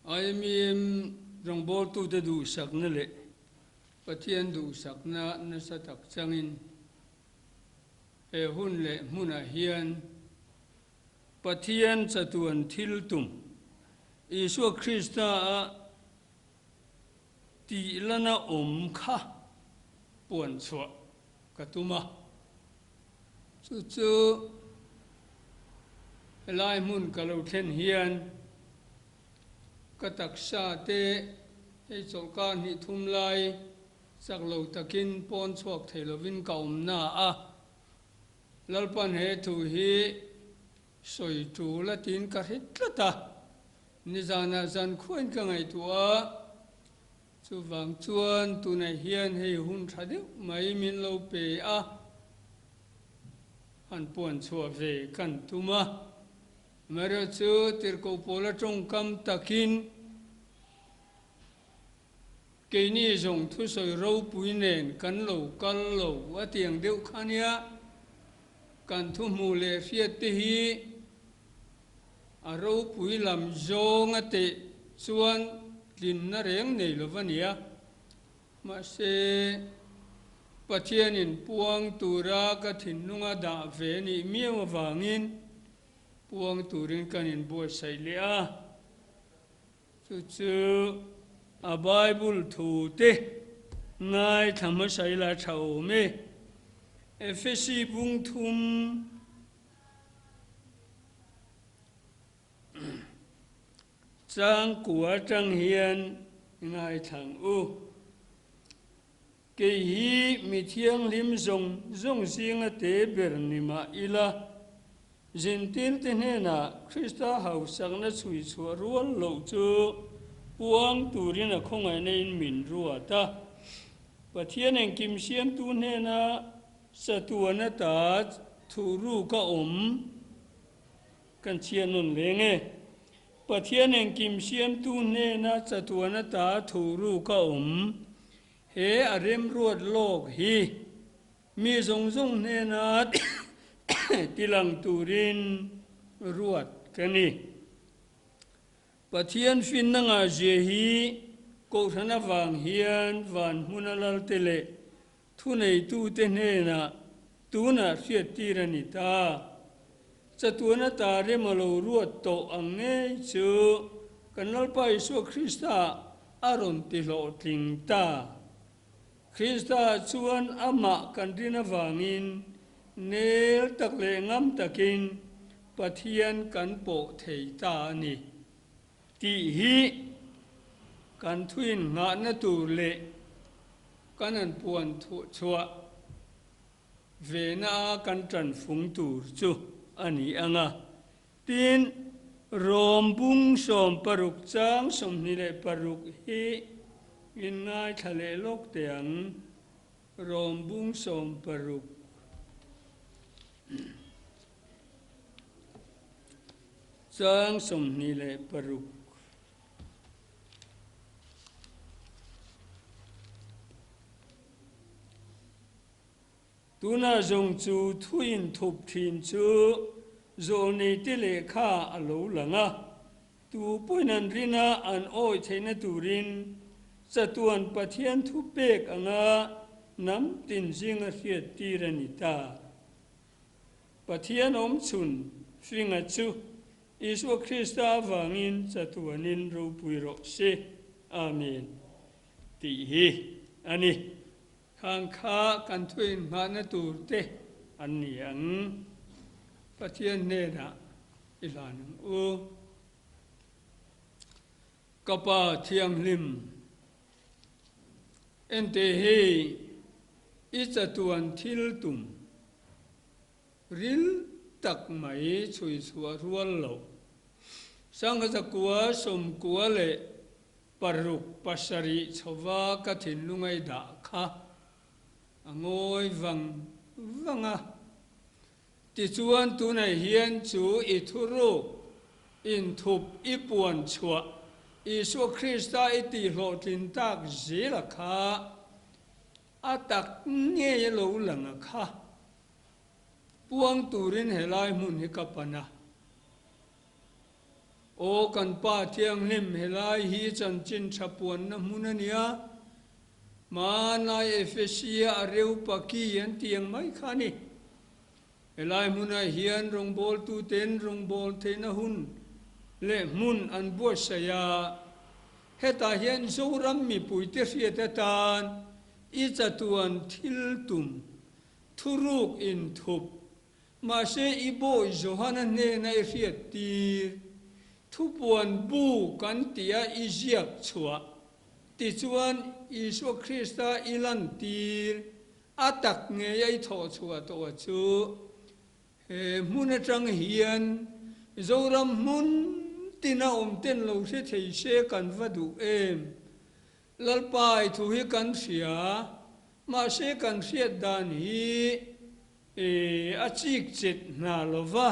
IMEM rawngbawltute duhsakna leh Pathian duhsakna nasa tak changin he hun leh hmunah hian Pathian chatuan thil tum Isua Krista a tih lana awm kha puan chhuah ka tum a. Chu chu helai hmun ka lo thlen hian ka taksa te hei chawlhkar hnih thum lai chak lo takin pawn chhuak thei lovin ka awm na a. Lalpan he thu hi sawi tul a tiin ka hre tlat a. Nizanah zan khuain ka ngaihtuah a, chuvang chuan tunah hian hei hun tha deuh mai min lo pe a, han puan chhuah ve kan tum a. Amaherawhchu tirhkoh pawla tawngkam takin keini zawng thusawi ropui nen kan lo kal lo a tiang deuh kha nia, kan thu hmuh leh hriat te hi A ropui lam zawnga teh chuan tlinna reng nei lo va nia. Mahse, Pathianin puang tura ka thinlunga dah ve nih miau avangin puang turin kan inbuatsaih leh a. Chu chu a Bible thu te ngaithla hmasa ila tha awm e. Efesi bung thum. Changkua atang hian ngaithlang u. Kei hi mi thianghlim zawng zawng zinga te ber ni mah ila, zintirte hnenah Krista hausakna chhui chhuah rual loh chu puang turin a khawngaihna in min ruat a. Pathian engkim siamtu hnena Chatuan ata thuhru ka awm kan chhiat nawn leng e. Pathian engkim siamtu hnena chatuan ata thuhru ka awm he a remruat lawk hi mi zawng zawng hnena tilang turin ruat ka ni. Pathian finna ngahzia hi Kohhran avang hian van hmuna lalte leh Thuneitute hnenah tunah hriattir a ni ta. Chatuan ata rem a lo ruat tawh ang ngei chu kan Lalpa Isua Krista a rawn ti hlawhtling ta. Krista chuan amah kan rin avangin nel tak leh ngam takin Pathian kan pawh thei ta a ni tih hi kan thuin nghahna tur leh Kan han puan chhuah vena a kan tan fung tur chu a ni ang a. Tin, Rom bung 16 chang 26 hi in ngaithla leh lawk teh ang. Rom bung 16. Chang 26. Tuna zawng chu thu inthup thin chu zawlneite lehkha a lo lang a, tu pawhin an rin a an awih theihna turin chatuan Pathian thu pek anga hnam tin zinga hriattir a ni ta. Pathian awmchhun hringa chu Isua Krista avangin chatuanin ropui rawh se. Amen. Tih hi a ni. Khang kha kan thu inhmahna tur te an ni ang. Pathian hnenah i hlan ang u. Ka Pa Thianghlim, ente hei i chatuan thil tum. Ril tak mai chhui chhuah rual loh. Sangha zakua 97 chhova ka thinlungai dah kha a ngawi vang vang a. Tichuan tunah hian chu i thuruk, inthup i puan chhuah Isua Krista i tihhlawhtlin tak zela kha a tak ngei a lo lang a kha. Puang turin helai hmun hi ka pan a. Aw kan Pa Thianghlim, helai hi chanchin tha puanna hmun a nia. Hmanlai Ephesia Areopagi an tih ang mai kha a ni. Helai hmunah hian rawngbawltuten rawngbâwl theihna hun leh hmun an buatsaih a. Hetah hian Zoram mipuite hriat atan i chatuan thil tum, thuruk inthup, mahse i bawi Johana hnena i hriat tir, thupuan bu kan tia i ziak chhuah, tichuan Isua Krista i lantir A tak ngei a i thawh chhuah tawh a chu he hmun atang hian Zoram hmun tina awm ten lo hre thei se kan va duh em? Lalpa i thu hi kan hria, mahse kan hriat dan hi a chik chet hna lo va,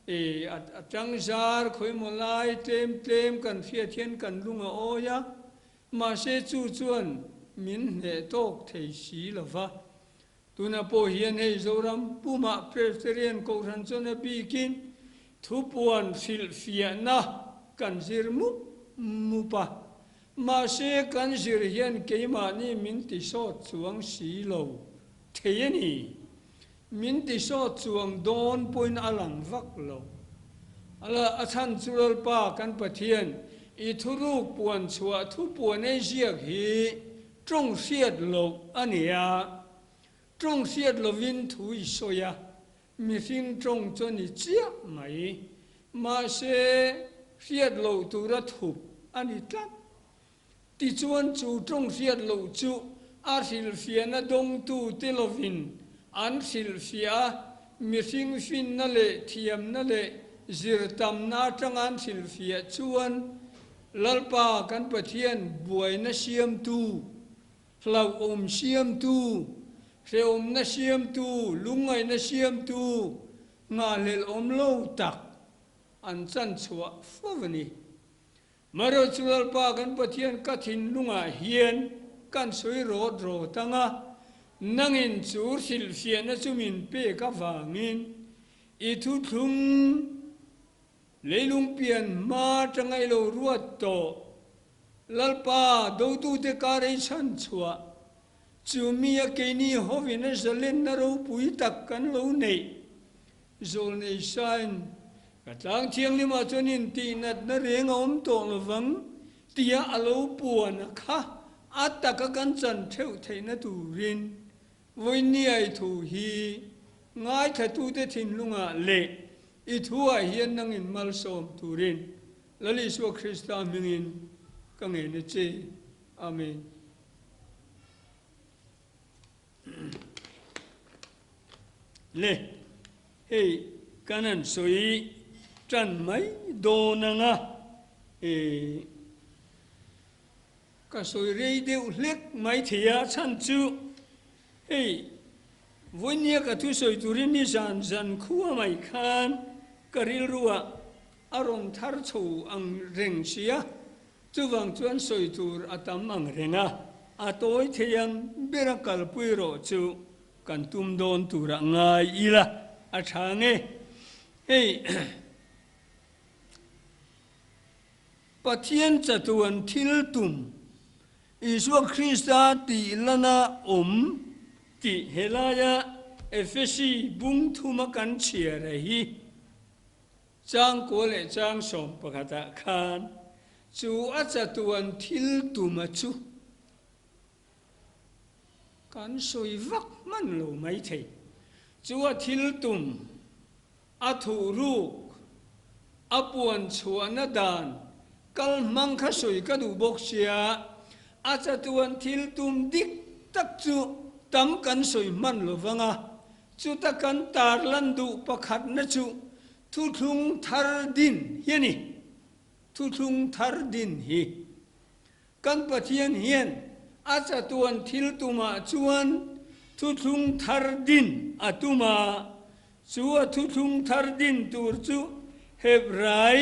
a tang zar khawimaw lai tlem tlem kan hriat hian kan lung a awi a, Mahse chu chuan min hneh tawk thei si lo va. Tunah pawh hian hei Zoram pumah Presbyterian Kohhran chuan a bikin thupuan hrilhfiahna kan zir mup mup a. Mahse kan zir hian keimahni min ti sawt chuang si lo thei a ni. Min ti sawt chuang dawn pawhin a lang vak lo. Ala, a chhan chu Lalpa kan Pathian, i thuruk puan chhuah thu puan ei ziak hi tawng hriat loh a ni a. Tawng hriat lovin thu i sawi a, mihring tawng chu a ni chiah mai. Mahse, hriat loh tura thup a ni tlat. Tichuan chu tawng hriat loh chu a hrilhfiahna dawngtu te lovin an hrilhfiah a, mihring finna leh thiamna leh zirtamna atanga an hrilhfiah chuan Lalpa kan Pathian buaina siamtu, hlauhawm siamtu, hrehawmna siamtu, lungngaihna siamtu, nghahhlelh awm lo tak an chanchhuah fo a ni. Marawh chu Lalpa kan Pathian ka thinlungah hian kan sawi rawt rawt ang a, nangin chu hrilhfiahna chu min pek avangin i thuthlung leilung pian hma atanga i lo ruat tawh. Lalpa, dotute kar ei chhan chhuah chu mi a keini hovin a zalenna ropui tak kan lo neih. Zawlnei sain, Ka tlang thianghlimah chuan intihnatna reng a awm tawh lovang tia a lo puan a kha a taka kan chan theuh theihna turin Vawinia i thu hi ngaithlatute thinlungah leh i thuah hian nangin malsawm turin Lal Isua Krista hmingin ka ngen a che. Amen. Le, hei kan han sawi tan mai dawn ang a, e, ka sawi rei deuh hlek mai thei a, chhan chu hei vawinia ka thusawi turin nizan zan khua mai khan ka rilruah a rawn thar chho ang reng si a, Chuvang chuan sawi tur a tam ang reng a, a tawi thei ang bera kalpui rawh chu kan tum dawn turah ngai ila a tha nge. Hei Pathian chatuan thil tum Isua Krista tih lana awm tih helaia Efesi bung thuma kan chhiar a hi. Changkua leh chang sawm pakhatah khan chu a chatuan thil tuma chu kan sawi vak hman lo mai thei. Chu a thil tum, a thuhruk, a puan chhuahna dan kal hmang kha sawi ka duh bawk sia, a chatuan thil tum dik tak chu tam kan sawi hman lo vang a, Chuta kan tarlan duh pakhatna chu thuthlung thar din hi a ni. Thuthlung thar din hi. Kan Pathian hian a chatuan thil tumah chuan thuthlung thar din a tum a, chu a thuthlung thar din tur chu Hebrai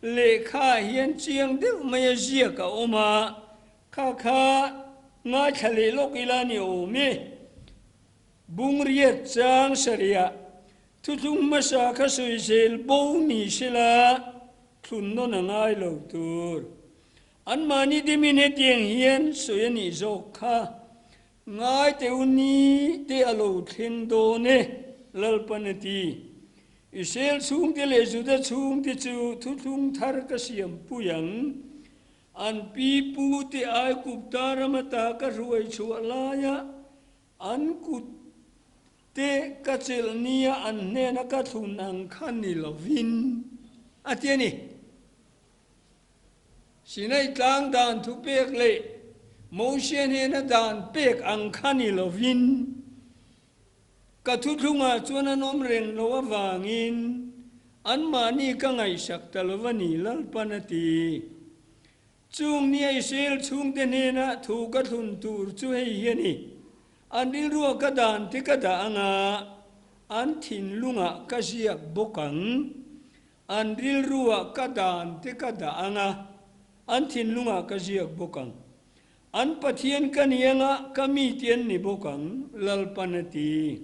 lehkhaah hian chiang deuh mai a ziak a awm a, kha kha ngaithla leh lawk ila ni awm e. Bungriat chang sarihah thuthlung hmasa kha sawi zel bo ni sela. Thlun nawn a ngai lo tur. Anmahni dimin hetiang hian sawi a nih zawk kha. Ngai teh u ni te a lo thleng dawn e, Lalpan a ti. Israel chhungte leh Juda chhungte chu thuthlung thar ka siam pui ang. An pi pute Aigupta ram ata ka hruai chhuah laia An kut te ka chelh nia an hnena ka thlun ang kha ni lovin, a ti a ni. Sinai tlang dan thu pek leh Mosia hnena dan pek ang kha ni lovin, ka thuthlungah chuan an awm reng lo avangin anmahni ka ngaihsak ta lo a ni, Lalpan a ti. Chung nia Israel chhungte hnena thu ka thlun tur chu hei hi a ni, An rilrua ka dan te ka dah anga, an thinlungah ka ziak bawk ang. An rilrua ka dan te ka dah anga, an thinlungah ka ziak bawk ang. An Pathian ka ni anga, ka mite an ni bawk ang, Lalpan a ti.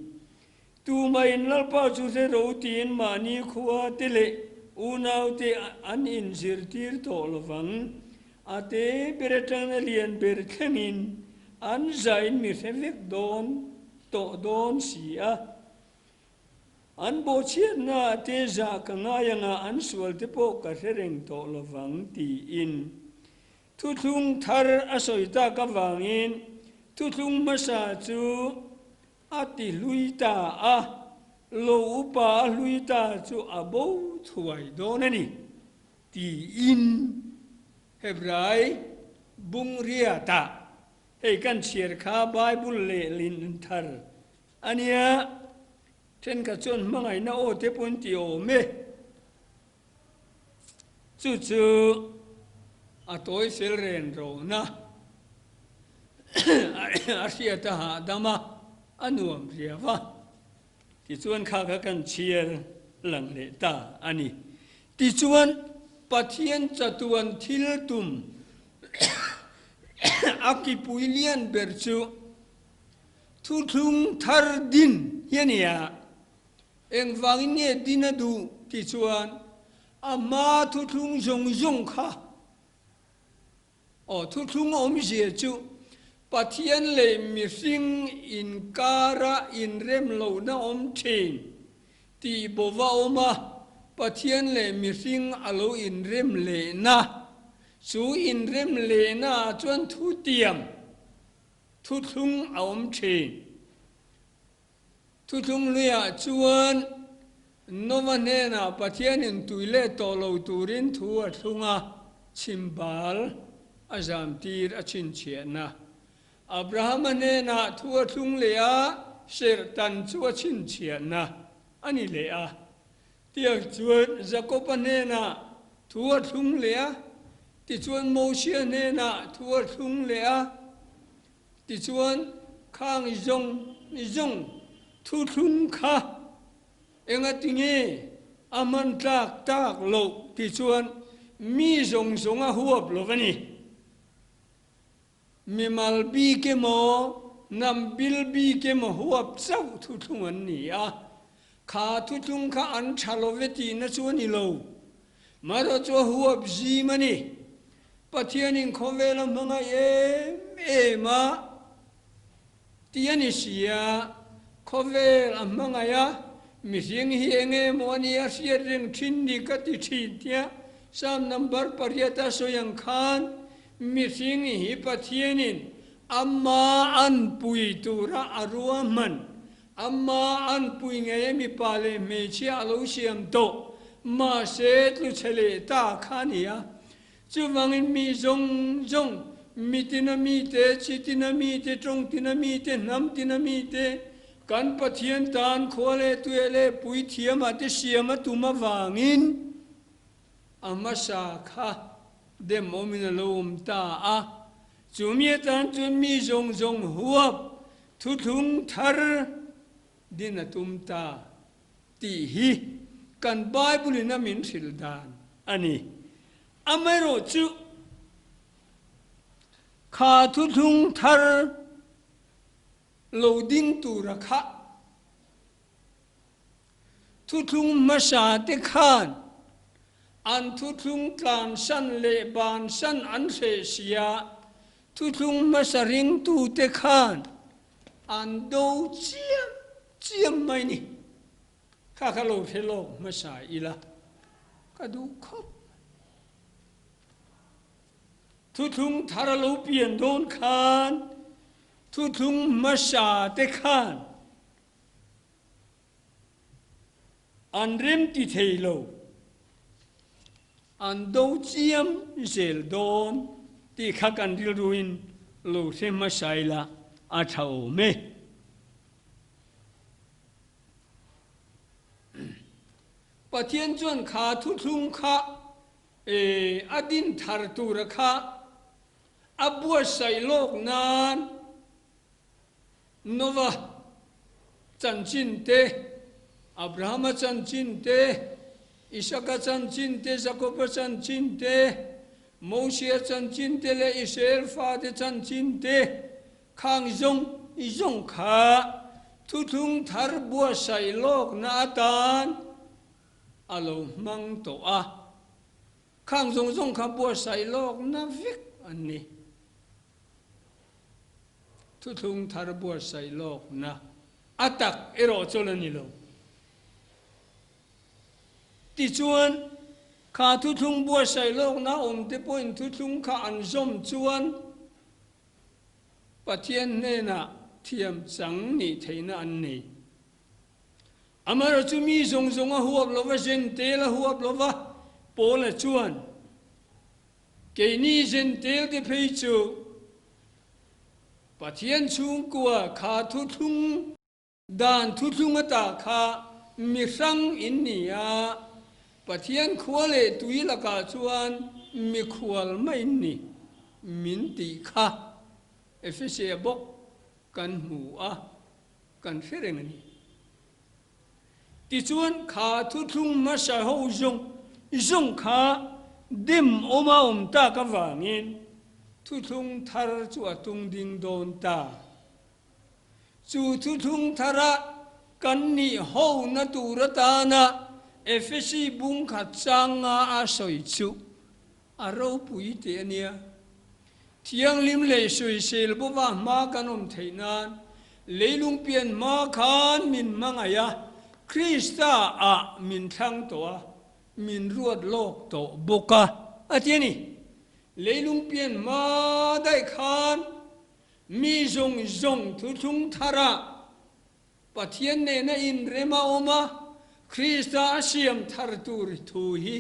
Tumahin Lalpa chu hre ro tiin mahni khua te leh unau te an inzirtir tawh lovang. A te ber atangin a lian ber thlengin an zain mi hre vek dawn tawh dawn si a. An bawhchhiatna ah te zah ka ngai anga an sual te pawh ka hre reng tawh lovang tiin thuthlung thar a sawi tak avangin thuthlung hmasa chu A ti hlui ta a, lo upa a hlui ta chu a bo thuai dawn a ni, tiin Hebrai bung riatah hei kan chhiar kha Bible lehlin thar a nia, thenkhat chuan hmangaihna aw te pawh an ti awm e. Chu chu a tawi fel ren rawhna a hriat a hahdam a, a nuam riau a. Tichuan kha kha kan chhiar lang leh ta a ni. Tichuan Pathian chatuan thil tum a kipui lian ber chu thuthlung thar din hi a ni a. Engvangin nge din a duh tih chuan a hma thuthlung zawng zawng kha aw thuthlung awmzia chu Pathian leh mihring inkara inrem lohna awm thin tih bova awm a, Pathian leh mihring a lo inrem lehna, chu inrem lehna ah chuan thutiam thuthlung a awm thin. Thuthlung hluiah chuan Nova hnenah Pathianin tui leh tawh lo turin thu a thlung a, chhimbal a zamtir a chhinchhiahna. Abrahama hnenah thu a thlung leh a, serhtan chu a chhinchhiahna a ni leh a. Tiang chuan Jakoba hnenah thu a thlung leh a, tichuan Mosia hnenah thu a thlung leh a. Tichuan, khang i zawng i zawng thuthlung kha engatinge a hman tlak tak loh tichuan mi zawng zawng a huap lo a ni. Mimal bik emaw, hnam bil bik emaw huap chauh thuthlung an ni a, kha thuthlung kha an tha lo ve tihna chu a ni lo. Marawh chu a huap zim a ni. Pathianin khawvel a hmangaih em em a ti a ni si a, khawvel a hmangaih a, mihring hi eng emaw a nia hriat reng thin ni ka ti thin tia Psalm number pariat a sawi ang khan mihring hi Pathianin ama anpui tura a ruahman Ama anpui ngei a mipa leh hmeichhia a lo siam tawh, mahse tlu chhe leh ta kha a ni a. Chuvangin mi zawng zawng, mitin a mite, chitin a mite, tawngtin a mite, hnamtin a mite, kan Pathian tan khua leh tuia leh puithiamah te siam a tum avangin a hmasa kha dem awmin a lo awm ta a. Chumi atan chuan mi zawng zawng huap Thuthlung thar din a tum ta tih hi kan Bible-in a min hrilh dan a ni. Amaherawhchu, kha thuthlung thar lo ding tura kha thuthlung hmasa te khan. An thuthlung tlansan leh bansan an hreh sia, thuthlung hmasa ringtute khan an do chiam chiam mai ni. Kha kha lo hre lawk hmasa ila ka duh khawp mai. Thuthlung thar a lo pian dawn khan thuthlung hmasa te khan An rem ti thei lo. An do chiam zel dawn tih kha kan rilruin lo hre hmasa ila a tha awm e. Pathian chuan kha thuthlung kha a din thar tura kha a buatsaih lawk nan Nova chanchin te, Abrahama chanchin te, Isaka chanchin te, Jakoba chanchin te, Mosia chanchin te leh Israel fate chanchin te khang zawng zawng kha thuthlung thar buatsaih lawkna atan a lo hmang tawh a. Khang zawng zawng kha buatsaih lawkna vek an ni. Thuthlung thar buatsaih lawkna a tak erawh chu la ni lo. Tichuan, kha thuthlung buatsaih lawkna awmte pawhin thuthlung kha an zawm chuan Pathian hnenah thiam chang nih theihna an nei. Amaherawhchu mi zawng zawng a huap lova, Zentel a huap lova, Paula chuan, Keini Zentel te phei chu Pathian chhungkua kha thuthlung dan thuthlung ata kha mi hrang in ni a, Pathian khua leh tui lakah chuan mikhual mai in ni min tih kha Efesia bawk kan hmu a, kan hre reng a ni. Tichuan kha thuthlung hmasa ho zawng zawng kha dem awm a awm tak avangin thuthlung thar chu a tung ding dawn ta. Chu thuthlung thara kan nih hona tur atana Efesi bung khat changa a sawi chu a ropui teh a nia. Thianghlim leh sawisel bawva hma kan awm theih nan leilung pian hma khan min hmangaih a, Krista ah min thlang tawh a, min ruat lawk tawh bawk a, a ti a ni. Leilung pian hma daih khan mi zawng zawng thuthlung tharah Pathian nena inrem a awm a, Krista a siam thar tur thu hi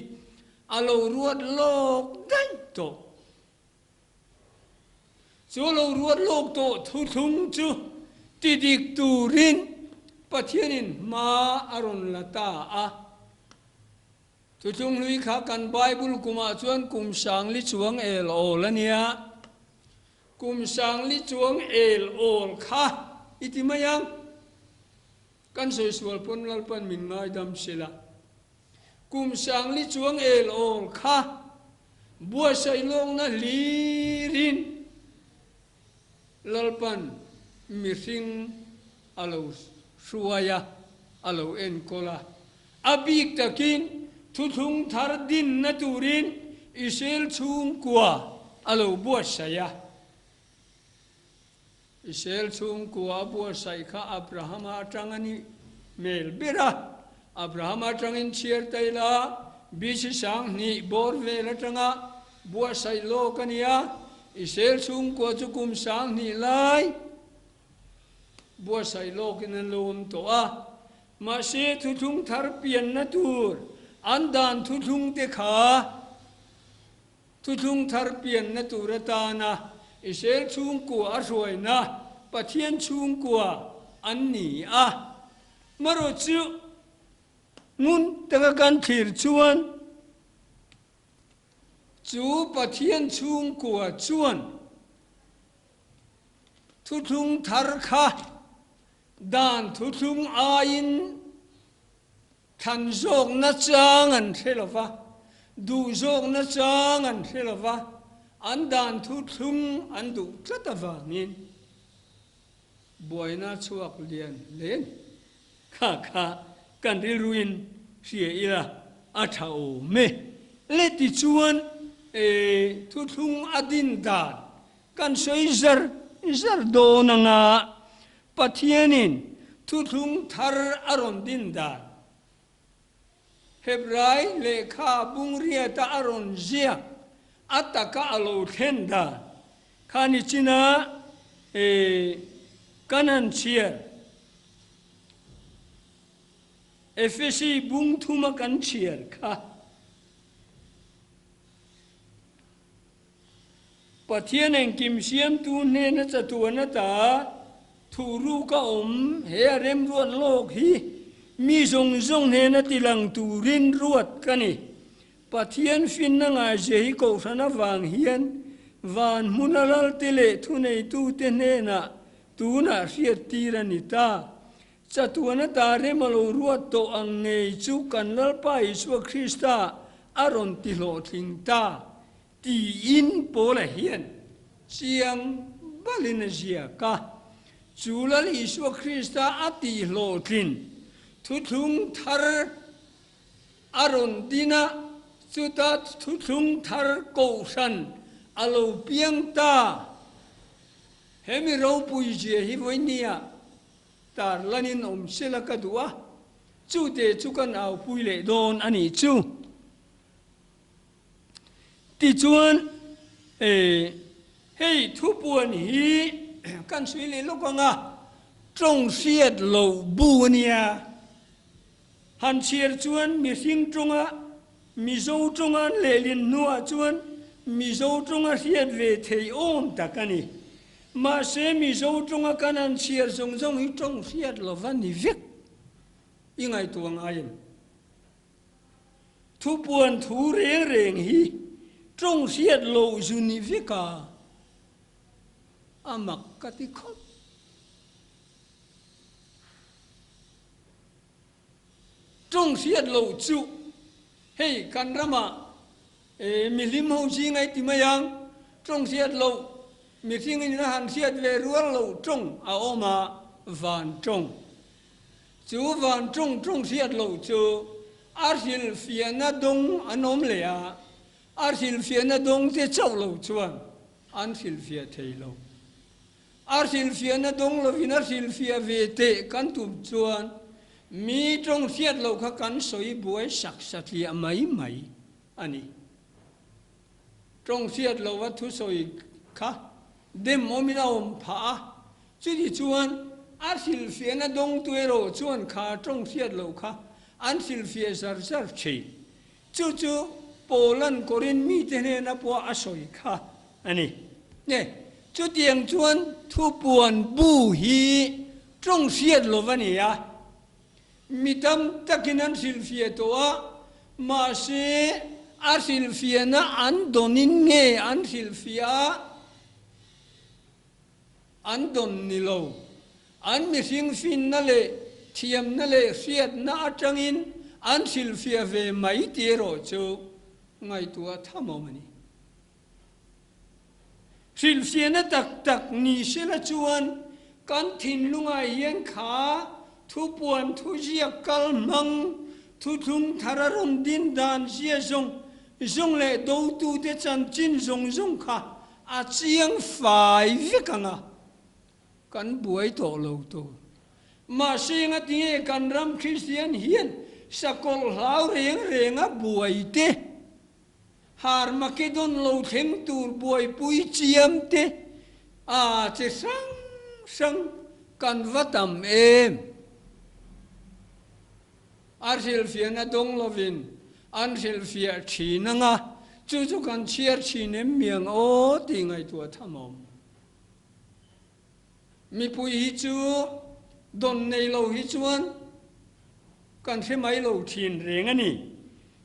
a lo ruat lawk daih tawh. Chu a lo ruat lawk tawh thuthlung chu ti dik turin Pathianin hma a rawn la ta a. Thuthlung hlui kha kan Bible kumah chuan kum sangli chuang el awl a nia. Kum sangli chuang el awl kha i ti mai ang. Kan sawi sual pawn Lalpan min ngaidam sela. Kum sangli chuang el awl kha buatsaih lawkna hlirin Lalpan mihring a lo hruai a, a lo enkawl a. A bik takin thuthlung thar dinna turin Israel chhungkua a lo buatsaih a. Israel chhungkua a buatsaih kha Abrahama atang a nih hmel ber a. Abrahama atangin chhiar ta ila, BC 2000 bawr vel atanga buatsaih lawk a ni a. Israel chhungkua chu kum 2000 lai buatsaih lawkin an lo awm tawh a. Mahse, thuthlung thar pianna tur an dan thuthlung te kha thuthlung thar pianna tur atana Israel chhungkua a hruaina Pathian chhungkua an ni a. Marawh chu ngun taka kan thlir chuan chu Pathian chhungkua chuan thuthlung thar kha Dan thuthlung aiin thlan zawkna chang an hre lo va, duh zawkna chang an hre lo va, an dan thuthlung an duh tlat avangin buaina chhuak lian hle a ni. Kha kha kan rilruin hria ila a tha awm e. Le tichuan thuthlung a din dan kan sawi zar zar dawn anga Pathianin thuthlung thar a rawn din dan Hebrai lehkha bungriata a rawn ziak a taka a lo thlen dan kha ni china kan han chhiar. Efesi bung thuma kan chhiar kha. Pathian engkim siamtu hnena chatuan ata thuhruk a awm he a remruat lawk hi mi zawng zawng hnena tilang turin ruat ka ni. Pathian finna ngaizia hi kohhran avang hian van hmuna lalte leh thuneitute hnenah tunah hriattir a ni ta. Chatuan ata rem a lo ruat tawh ang ngei chu kan Lalpa Isua Krista a rawn ti hlawhtling ta tiin Paula hian chiang balin a ziak a. Chu Lal Isua Krista a tih hlawhtlin thuthlung thar a rawn din a, chuta thuthlung thar kohhran a lo piang ta. He mi ropui zia hi vawinia Tar lanin awm sela ka duh a, chute chu kan aupui leh dawn a nih chu. Tichuan, hei thupuan hi kan sawi leh lawk ang a, tawng hriat loh bu a nia. Han chhiar chuan mihring tawnga Mizo tawnga an lehlin hnuah chuan Mizo tawnga hriat ve theih awm tak a ni. Mahse Mizo tawnga kan han chhiar zawng zawng hi tawng hriat lova ni vek i ngaihtuah ngai em? Thupuan thu reng reng hi tawng hriat loh zu ni vek a, a mak ka ti khawp. Tawng hriat loh chu hei kan ramah mihlim ho zing ai ti mai ang, tawng hriat loh mihring in a han hriat ve rual loh tawng a awm a, van tawng. Chu van tawng tawng hriat loh chu a hrilhfiahna dawng an awm leh a, a hrilhfiahna dawng te chauh lo chuan an hrilhfiah thei lo. A hrilhfiahna dawng lovin a hrilhfiah ve teh kan tum chuan mi tawng hriat loh kha kan sawi buai sak satliah mai mai a ni. Tawng hriat lova thusawi kha dem awmin a awm phah a, chuti chuan a hrilhfiahna dawngtu erawh chuan kha tawng hriat loh kha an hrilhfiah zar zar thin. Chu chu Paula'n Korin mite hnena pawh a sawi kha a ni. Nge, chutiang chuan thupuan bu hi tawng hriat lova ni a, mi tam takin an hrilhfiah tawh a, mahse a hrilhfiahna an dawnin nge an hrilhfiah a, An dawn ni lo. An mihring finna leh thiamna leh hriatna atangin an hrilhfiah ve mai tih erawh chu ngaihtuah tham awm a ni. Hrilhfiahna tak tak ni sela chuan kan thinlungah hian kha thupuan thuziak kal hmang thuthlung thar a rawn din dan zia zawng zawng leh dotute chanchin zawng zawng kha A chiang fai vek ang a, kan buai tawh lo tur. Mahse ngatinge kan ram Kristian hian sakawlh hlau reng reng a buai te, Harmakedon lo thleng tur buaipui chiam te a che hrang hrang kan va tam em? A hrilhfiahna dawng lovin an hrilhfiah thin ang a, chu chu kan chhiar thin em mi ang aw tih ngaihtuah tham a awm. Mipui hi chu dawn nei lo hi chuan kan hre mai lo thin reng a ni.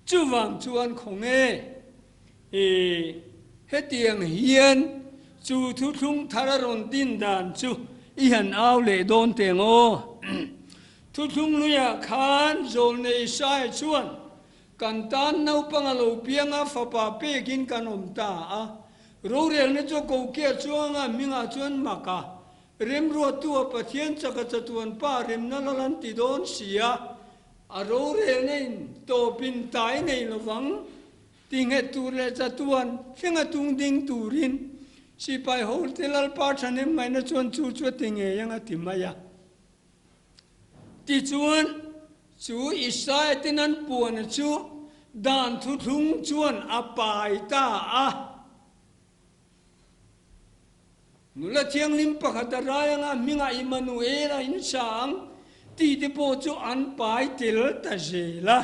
Chuvang chuan khawnge i hetiang hian chu thuthlung thar a rawn din dan chu i han au leh dawn teng aw. Thuthlung hluiah khan Zawlnei Isaiah chuan, Kan tan naupang a lo piang a, fapa pekin kan awm ta a. Rorelna chu kokia chuanga hmingah chuan mak a, remruattu a Pathian chaka chatuan pa remna lal an ti dawn si a, a rorelna in tawpin tai nei lovang. Tinghet tur leh chatuan thlenga tung ding turin sipai hote Lalpa thahnem ngaihna chuan chu chu a ti ngei ang a ti mai a. Tichuan, chu Isaia ten an puana chu dan thuthlung chuan a pai ta a. Nula thianghlim pakhat a rai anga hmingah Immanuel a insa ang tih te pawh chu an pai tel ta zel a.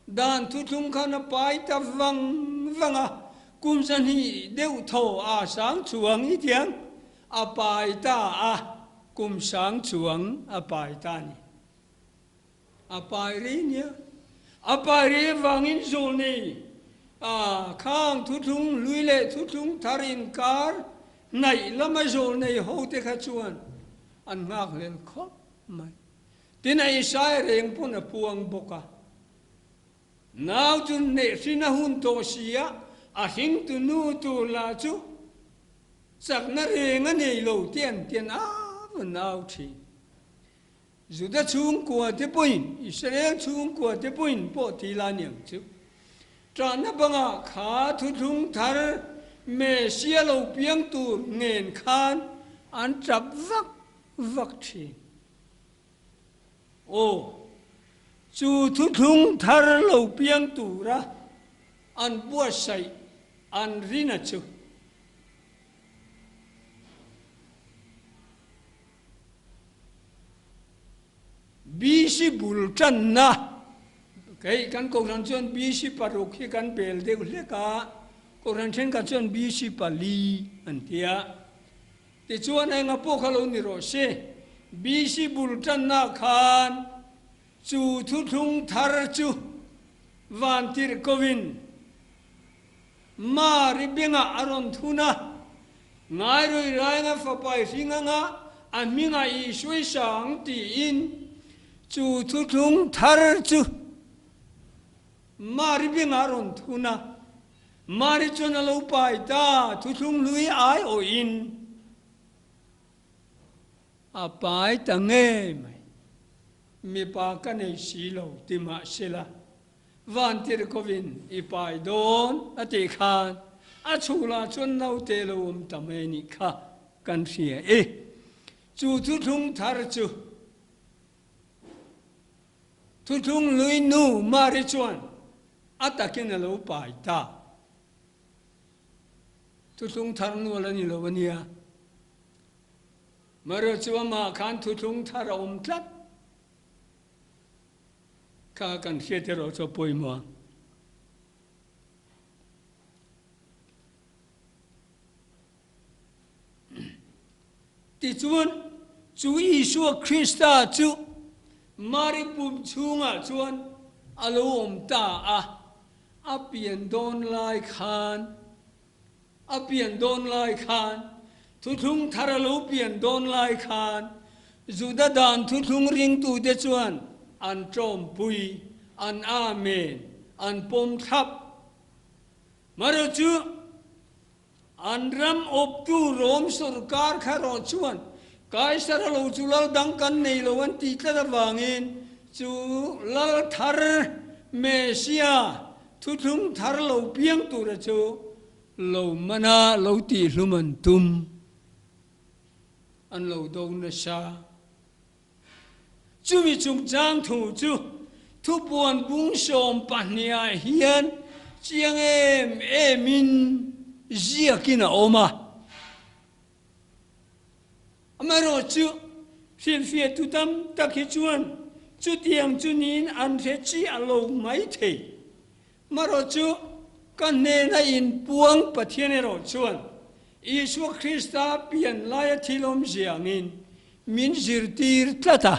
Dan thuthlung khan a pai ta vang vang a, kum zahnih deuh thaw a sang chuang i tiang a pai ta a, kum sang chuang a pai ta a ni. A pai rei nia. A pai rei avangin zawlnei a khang thuthlung hlui leh thuthlung thar inkar hnaih lama zawlnei hote kha chuan an nghakhlel khawp mai. Tin, a Isaiah reng pawn a puang bawk a. Nau chu neihhrin a hun tawh si a, a hringtu nu tur lah chu chakna reng a nei lo tih an tian av a nau thin. Juda chhungkua te pawhin, Israel chhungkua te pawhin pawh ti la niang chu. Ṭahna bangah kha thuthlung thar Messia lo piang tur ngen khan an ṭap vak vak thin. Aw, chu thuthlung thar lo piang tura an buatsaih an rina chu. BC bul tanna, kei kan Kohhran chuan BC paruk hi kan bel deuh hlek a, Kohhran thenkhat chuan BC pali an ti a. Tichuan enga pawh kha lo ni rawh se, BC bul tanna khan chu thuthlung thar chu van tirh kovin Mari bengah a rawn thun a, Ngairui rainga fapai hring anga a hmingah Isua i sa ang tiin chu thuthlung thar chu Mari bengah a rawn thun a. Mari chuan a lo pai ta, thuthlung hlui ai awhin a pai ta ngei mai. Mipa ka nei si lo ti mah sela, van tirhkovin i pai dawn a tih khan a chhunglah chuan naute lo awm ta mai nih kha kan hria e. Chu thuthlung thar chu Thuthlung hlui nu Mari chuan a takin a lo pai ta. Thuthlung thar nual a ni lo a nia. Mari chu amah khan thuthlung thar a awm tlat. Kha kan hriat erawh chu a pawimawh ang. Tichuan, chu Isua Krista chu Mari pum chhungah chuan a lo awm ta a, a pian dawn lai khan, a pian dawn lai khan, thuthlung thar a lo pian dawn lai khan, Juda dan thuthlung ringtute chuan an ṭawmpui, an Amen, an pawm thlap. Mara chu An ram awptu Rom sorkar kha erawh chuan Kaisara lo chu lal dang kan nei lo an tih tlat avangin chu lal thar Messia thuthlung thar lo piang tura chu lo mana lo tihhlum an tum an lo do nasa. Chumi chungchang thu chu thupuan bung 12ah hian chiang em emin ziakin a awm a. Amaherawhchu, hrilhfiahtu tam tak hi chuan chutiang chu niin an hre chiah lo mai thei. Marawhchu, ka hnena inpuang Pathian erawh chuan Isua Krista pian laia thil awmzia angin min zirtir tlat a,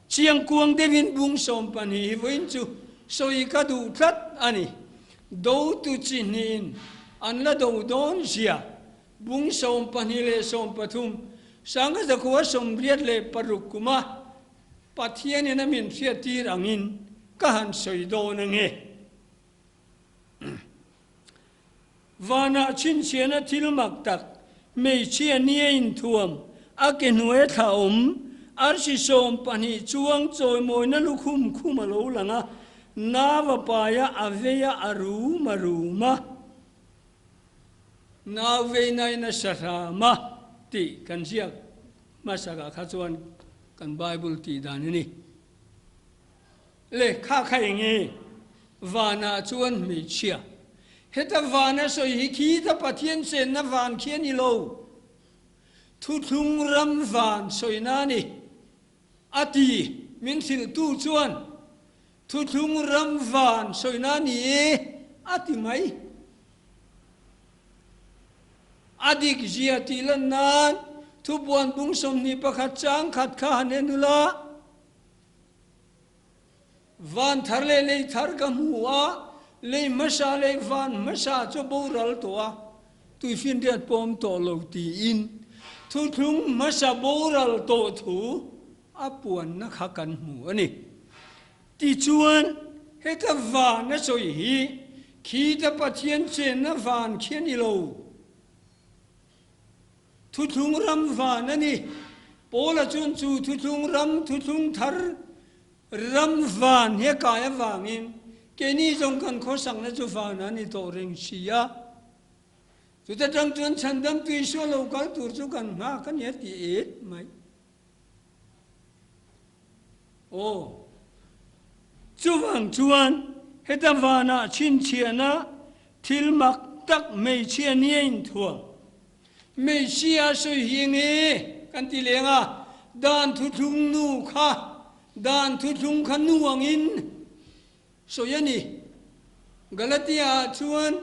chiangkuang deuhin bung 12 hi vawiin chu sawi ka duh tlat a ni. Dotu chi hnihin an la do dawn zia bung 12 leh 13, sanga zakhua 86 kuma Pathianin a min hriattir angin ka han sawi dawn ange. Vanah chhinchhiahna thil mak tak, hmeichhia nia inthuam, a ke hnuaia thla awm, arsi 12 chuang chawimawina lukhum khum a lo lang a. Nau a pai a, a vei a, a rum a rum a. Nau vei nain a sa hram a tih kan ziak hmasakah kha chuan kan Bible tih dan a ni. Le kha kha eng nge? Vanah chuan hmeichhia. Heta van a sawi hi khita Pathian chenna van khi a ni lo. Thuthlung ram van sawina a ni. A ti, min hrilhtu chuan Thuthlung ram van sawina a ni e a ti mai. A dik zia tih lan nan Thupuan bung 21 chang khat kha han en ula. Van thar leh lei thar ka hmu a, lei hmasa leh van hmasa chu boral tawh a, tuifinriat pawh awm tawh lo tiin thuthlung hmasa boral tawh thu a puanna kha kan hmu a ni. Tichuan, heta van a sawi hi khita Pathian chenna van khi a ni lo. Thuthlung ram van a ni. Paula chuan chu thuthlung ram, thuthlung thar ram van hi a kai avangin keini zawng kan khawsakna chu van a ni tawh reng si a. Chuta tang chuan chhandamtu Isua lo kal tur chu kan nghak a ni a ti et mai. Aw, chuvang chuan heta vanah chhinchhiahna thil mak tak hmeichhia nia inthuam. Hmeichhia sawi hi nge kan ti leng a, dan thuthlung nu kha, dan thuthlung kha nu angin sawi a ni. Galatia ah chuan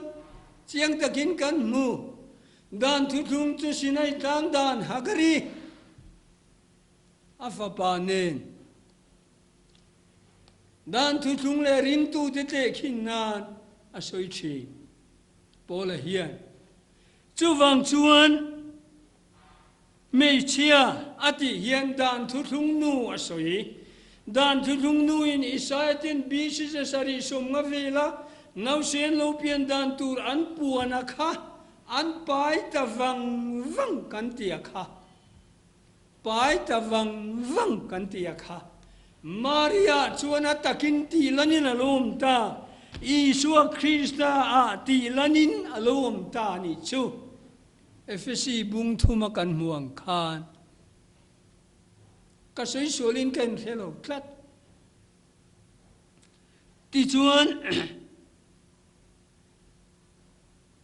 chiang takin kan hmu, dan thuthlung chu Sinai tlang dan Hagari a fapa nen dan thuthlung leh ringtute tlehkhin nan a sawi thin. Paula hian chuvang chuan Hmeichhia a tih hian dan thuthlung nu a sawi. Dan thuthlung nuin Isaia ten BC 700 sawmnga vela nausen lo pian dan tur an puan a kha an pai ta vang vang kan ti a kha. Pai ta vang vang kan ti a kha. Maria chuan a takin tih lanin a lo awm ta. Isua Krista ah tih lanin a lo awm ta a nih chu. Efesi bung thuma kan hmu ang khan ka sawi sualin ka inhre lo tlat. Tichuan,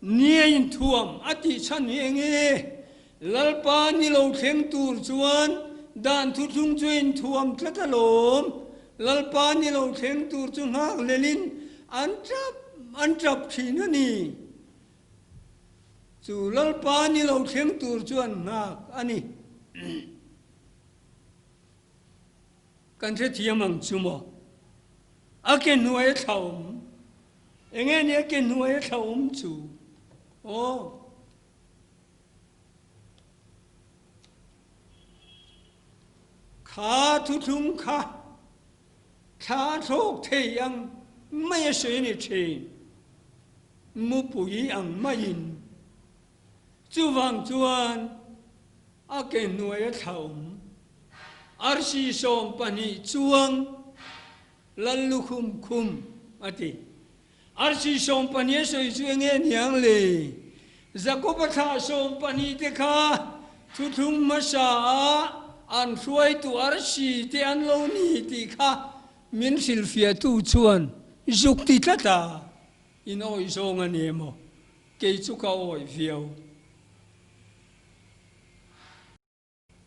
Nia inthuam a tih chhan hi eng nge? Lalpa ni lo thleng tur chuan dan thuthlung chu inthuam tlat alawm. Lalpa ni lo thleng tur chu nghak lelin an tap an tap thin a ni. Chu Lalpa ni lo thleng tur chuan nghak a ni. Kan hrethiam ang chu maw? A ke hnuai a thla awm. Enge ni a ke hnuai a thla awm chu? Aw. Kha thuthlung kha thla a thlawk thei ang mai a sawi a ni thin. Mupui ang maiin. Chuvang chuan a ke hnuai a thla awm. Arsi 12 chuang Lal lukhum khum a ti. Arsi 12 a sawi chu enge niang le? Jakob-a thlah 12 te kha thuthlung hmasa ah an hruaitu arsi te an lo ni tih kha min hrilhfiahtu chuan zuk ti tlat a, in awih zawng a ni emaw? Kei chu ka awih viau.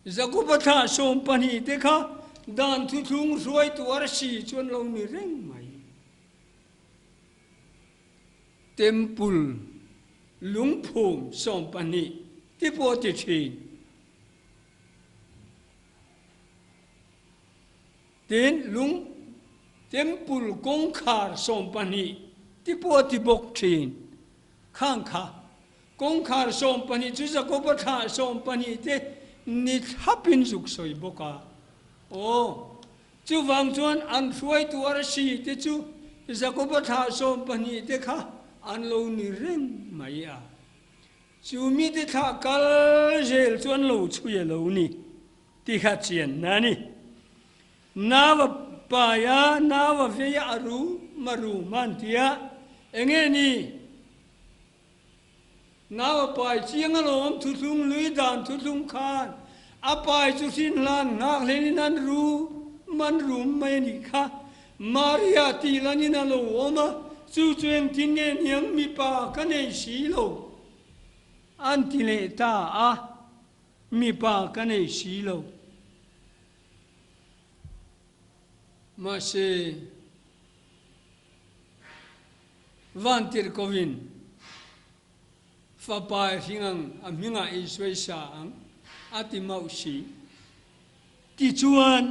Jakob-a thlah 12 te kha dan thuthlung hruaitu arsi chu an lo ni reng mai. Temple lungphum 12 te pawh a ti thin. Tin, lung Temple kawngkhar 12 te pawh a ti bawk thin. Khang kha Kawngkhar 12 chu Jakoba thlah 12 te ni thlapin zuk sawi bawk a. Aw, chuvang chuan an hruaitu arsi te chu Jakoba thlah 12 te kha an lo ni reng mai a. Chu mite thlah kal zel chu an lo chhui a lo ni tih kha chianna a ni. Nau a pai a, nau a vei a, a rum marum a an ti a, enge ni? Nau a pai chiang alawm thuthlung lui dan thuthlung khan a pai chu hrin hlan nghak hlenin an rum an rum mai a nih kha. Maria tih lanin a lo awm a, chu chu engtin nge niang mipa ka nei si lo an ti leh ta a, mipa ka nei si lo. Mahse. Vantirhkovin Fapa hring ang a hmingah i sawi sa ang a ti mauh si. Tichuan,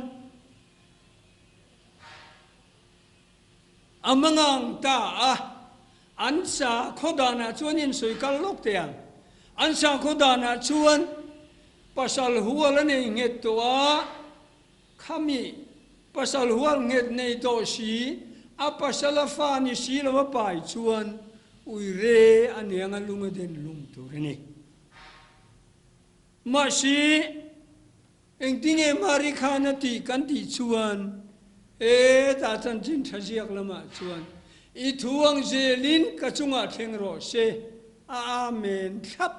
a mangang ta a, an sakhaw danah chuan insawi kal lawk teh ang. An sakhaw danah chuan pasal hual a nei nghet tawh a, Khami pasal hual nghet nei tawh si, a pasal a fa ni si lo a pai chuan ui re a niang a lung a den lum tur a ni. Mahse, engtinge Mari khan a tih kan tih chuan hetah chanchin tha ziak lamah chuan i thu ang zelin ka chungah thleng rawh se a amen thlap.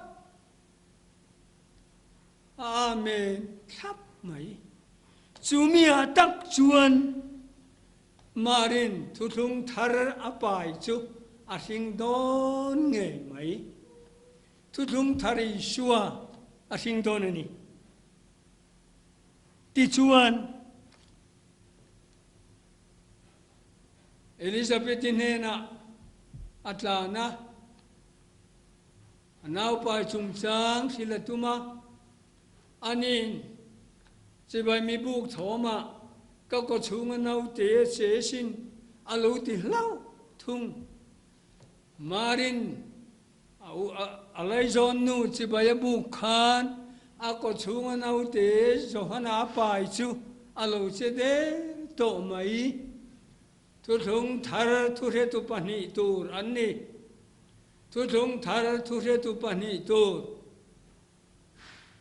Amen thlap mai. Chumi ah tak chuan Marin thuthlung thar a pai chu a hring dawn ngei mai. Thuthlung thar Isua a hring dawn a ni. Tichuan Elizabeth-i hnenah a tlan a. A naupai chungchang hrilh a tum a, Ani'n chibai mi buk thawmah ka kawchhunga naute a che sin a lo ti hlauh thung. Marin a laizawn nu chibai a buk khan a kawchhunga naute Johana a pai chu a lo che der tawh mai. Thuthlung thar thuhretu pahnih tur an ni. Thuthlung thar thuhretu pahnih tur.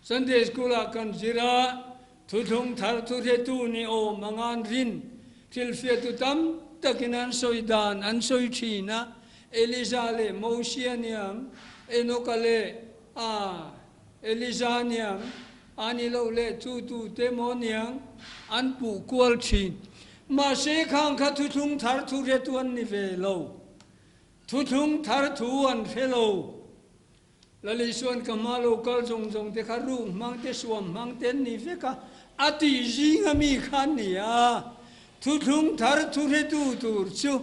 Sunday School ah kan zir a, thuthlung thar thuhretu ni awm anga an rin thilhriatu tam takin an sawi dan an sawi thin a, Eliza leh Mosia niang, Enoka leh a Eliza niang, a ni loh leh tu tu te maw niang an puh kual thin. Mahse khang kha thuthlung thar thuhretu an ni ve lo. Thuthlung thar thu an hre lo. Lalisuan ka hma lo kal zawng zawng te kha ruk hmang te suam hmang te an ni vek a, a tih zing a mi kha an ni a. Thuthlung thar thuhretu tur chu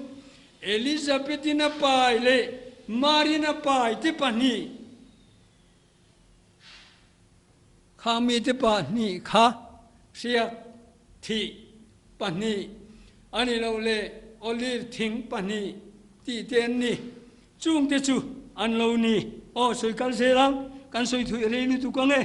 Elizabeth-in a pai leh Mary-in a pai te pahnih kha mite pahnih kha hriak thih pahnih a ni lo leh olive thing pahnih tih te an ni. Chungte chu an lo ni. Aw sawi kal zel ang, kan sawi thuih rei lutuk ang e.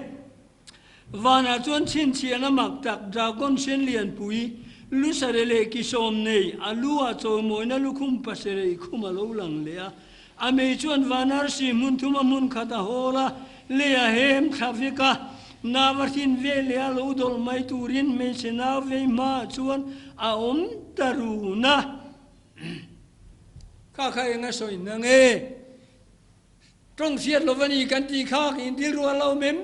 Vanah chuan chhinchhiahna mak tak dragon sen lianpui, lu sare leh ki sawm nei, a lu ah chawimawina lukhum pasarih khum a lo lang leh a. A mei chuan van arsi hmun thuma hmun khat a hawl a, lei a hem thla vek a. Nau a hrin ve leh a lo dawlh mai turin hmeichhe nau vei hmaah chuan a awm ta run a. Kha kha eng a sawi na nge? Tawng hriat lo va ni kan tih kha ka intil rual lo mem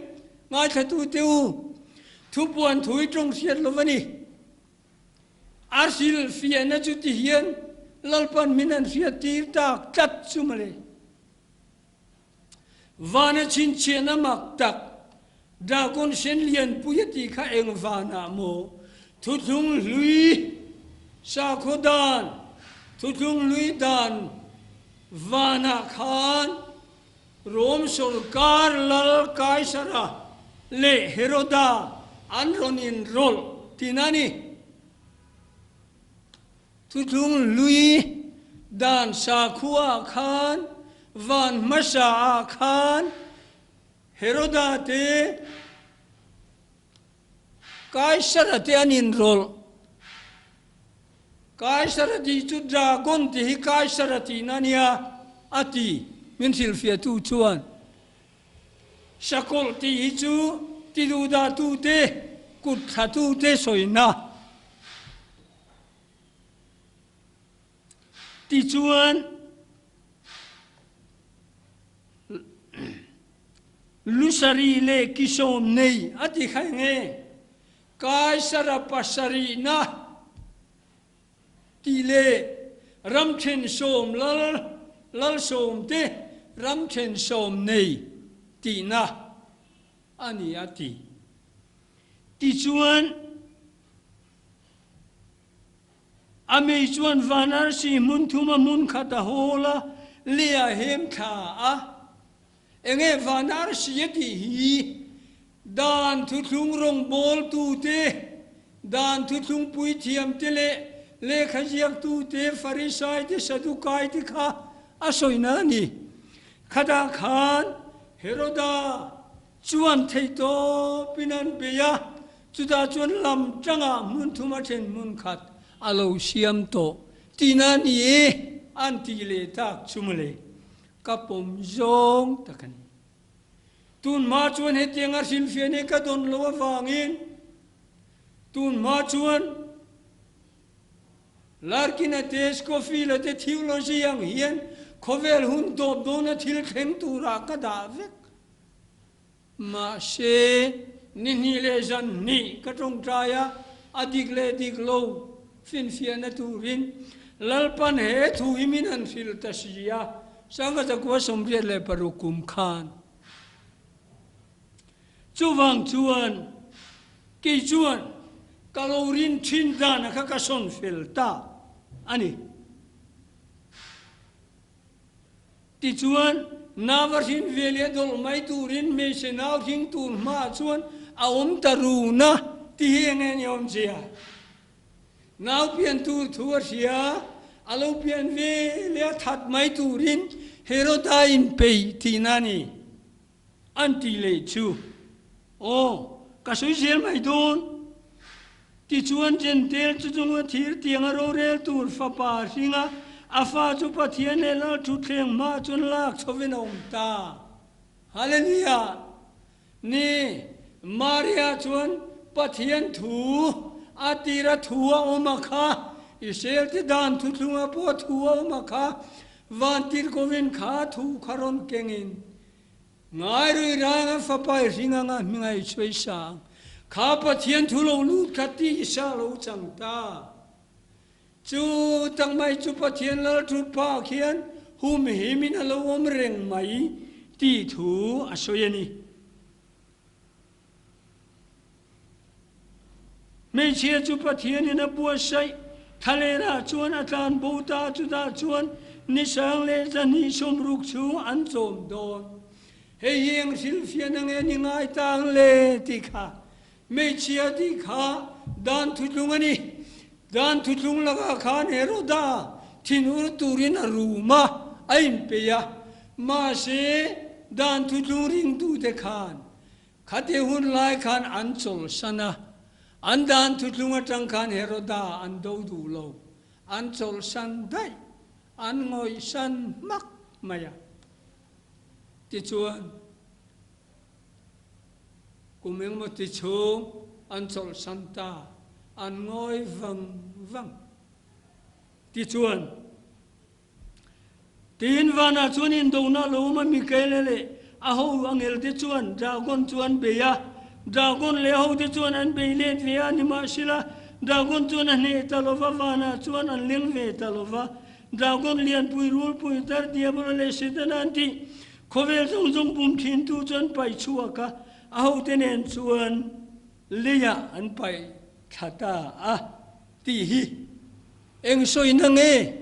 ngaithlatu te u, thupuan thui tawng hriat lo va ni. A hrilh fiahna chu ti hian Lalpan min an hriat tir tak tlat chu mawle. Vana chhinchhiahna mak tak Dragon sen lianpui a tih kha eng vanah maw thuthlung hlui sakhaw dan thuthlung hlui dan vanah khan Rom sawrkar lal Kaisara leh Heroda an rawn inrawlh tihna a ni. Thuthlung hlui dan sakhua khan van hmasa ah khan Heroda te, Kaisara te an inrawlh. Kaisara tih chu Dragon tih hi Kaisara tihna a nia a ti min hrilhfiahtu chuan. Sakawlh tih hi chu tiduhdahtute, kut thlatute sawina. Tichuan, Lusari leh Kisawm nei a ti kha enge? Kaisara pasarihna tih leh ramthen sawm lal lalsawm te ramthen sawm nei tihna a ni a ti. Tichuan, a mei chuan van arsi hmun thuma hmun khat a hawl a, lei a hem thla a. Enge van arsi a tih hi dan thuthlung rawngbawltute, dan thuthlung puithiamte leh lehkha ziaktute, Farisaite, Sadukaite kha a sawina a ni. Khatah khan Heroda chuan theihtawpin an bei a, chutah chuan lam tangah hmun thum a then hmun khat a lo siam tawh tihna a ni e an tih leh tak chu mawle. Ka pawm zawng tak a ni. Tun hma chuan hetianga hrilhfiah hi ka dawn loh avangin tun hma chuan Larkin-a te, Scofield-a te theology ang hian khawvel hun tawp dawna thil thleng turah ka dah vek. Mahse, ni hnih leh zan hnih ka tawngtai a, a dik leh dik lo finfiahna turin Lalpan he thu hi min han hrilh ta si a, Sangha zakua 86 kum khan. Chuvang chuan kei chuan ka lo rin thin dana kha ka sawn fel ta a ni. Tichuan, nau a hrin ve leh dawlh mai turin hmeichhe nau hring tur hmaah chuan a awm ta run a, ti hi enge ni awmzia? Nau pian tur thu a hria, a lo pian ve leh a that mai turin Heroda inpeih tihna a ni. An tih leh chu, Aw, ka sawi zel mai dawn. Tichuan Jentail chu chunga thir tianga rorel tur fapa a hring a, a fa chu Pathian leh Lal thutthleng hmaah chuan lak chhovin a awm ta. Hallelujah! Ni, Maria chuan Pathian thu a tira thu a awm a kha, Israel te dan thuthlunga pawh thu a awm a kha, Vantirhkovin kha thu kha rawn kengin, Ngairui ranga fapa i hring anga hminga i chhuai sang, kha Pathian thu lo lut kha tisa lo chang ta. Chu tak mai chu Pathian lal thut phah khian humhimin a lo awm reng mai tih thu a sawi a ni. Hmeichhia chu Pathianin a buatsaih thlalerah chuan a tlan bo ta, chutah chuan ni sang leh zahnih 60 chhung an chawm dawn. Hei hi eng hrilhfiahna nge ni ngai ta ang le tih kha hmeichhia tih kha dan thuthlung a ni. Dan thuthlung lakah khan Heroda thinur turin a rum a, a inpeih a. Mahse, dan thuthlung ringtute khan Khati hun lai khan an chawlhsan a, an dan thuthlung atang khan Heroda an do duh lo, an chawlhsan daih, an ngawihsan hmak mai a. Tichuan, kum engemaw ti chhung an chawlhsan ta, an ngawi vang vang. Tichuan, Tiin vanah chuan indona lo awm a, Mikaela leh a ho angelte chuan dragon chu an bei a. Dragon leh a hote chuan an bei let ve a, nimahsela dragon chuan a hneh ta lo va, vanah chuan an leng ve ta lo va. Dragon lianpui, rulpui, tar, diabola leh Setana an tih khawvel zawng zawng bum thintu chu an paih chhuak a, a hote nen chuan leiah an paih thla ta a tih hi. Eng sawina nge?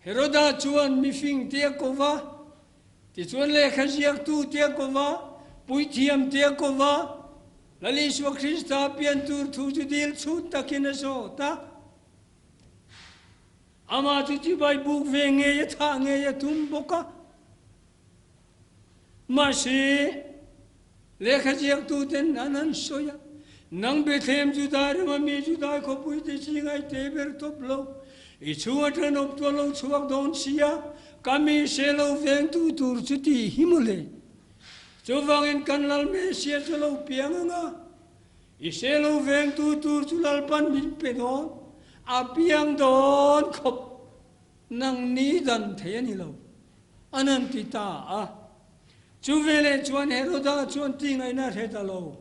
Heroda chuan mifing te a ko va, tichuan lehkha ziaktu te a ko va, puithiam te a ko va, Lal Isua Krista pian tur thu chu dil chhut takin a zawt a. Amah chu chibai buk ve ngei a thah ngei a tum bawk a. Mahse, lehkha ziaktuten an han sawi a, Nang Bethlehem Judai rama mi Judai khawpui te zinga i te ber tawp lo, i chhung atang awptu a lo chhuak dawn si a, ka mi se lo vengtu tur chu tih hi maw le. Chuvangin kan Lal Messiah chu lo piang ang a, i se lo vengtu tur chu Lalpan min pe dawn. A piang dawn khawp nang ni dan thei a ni lo, an han ti ta a. Chu veleh chuan Heroda chuan ti ngaihna hre ta lo.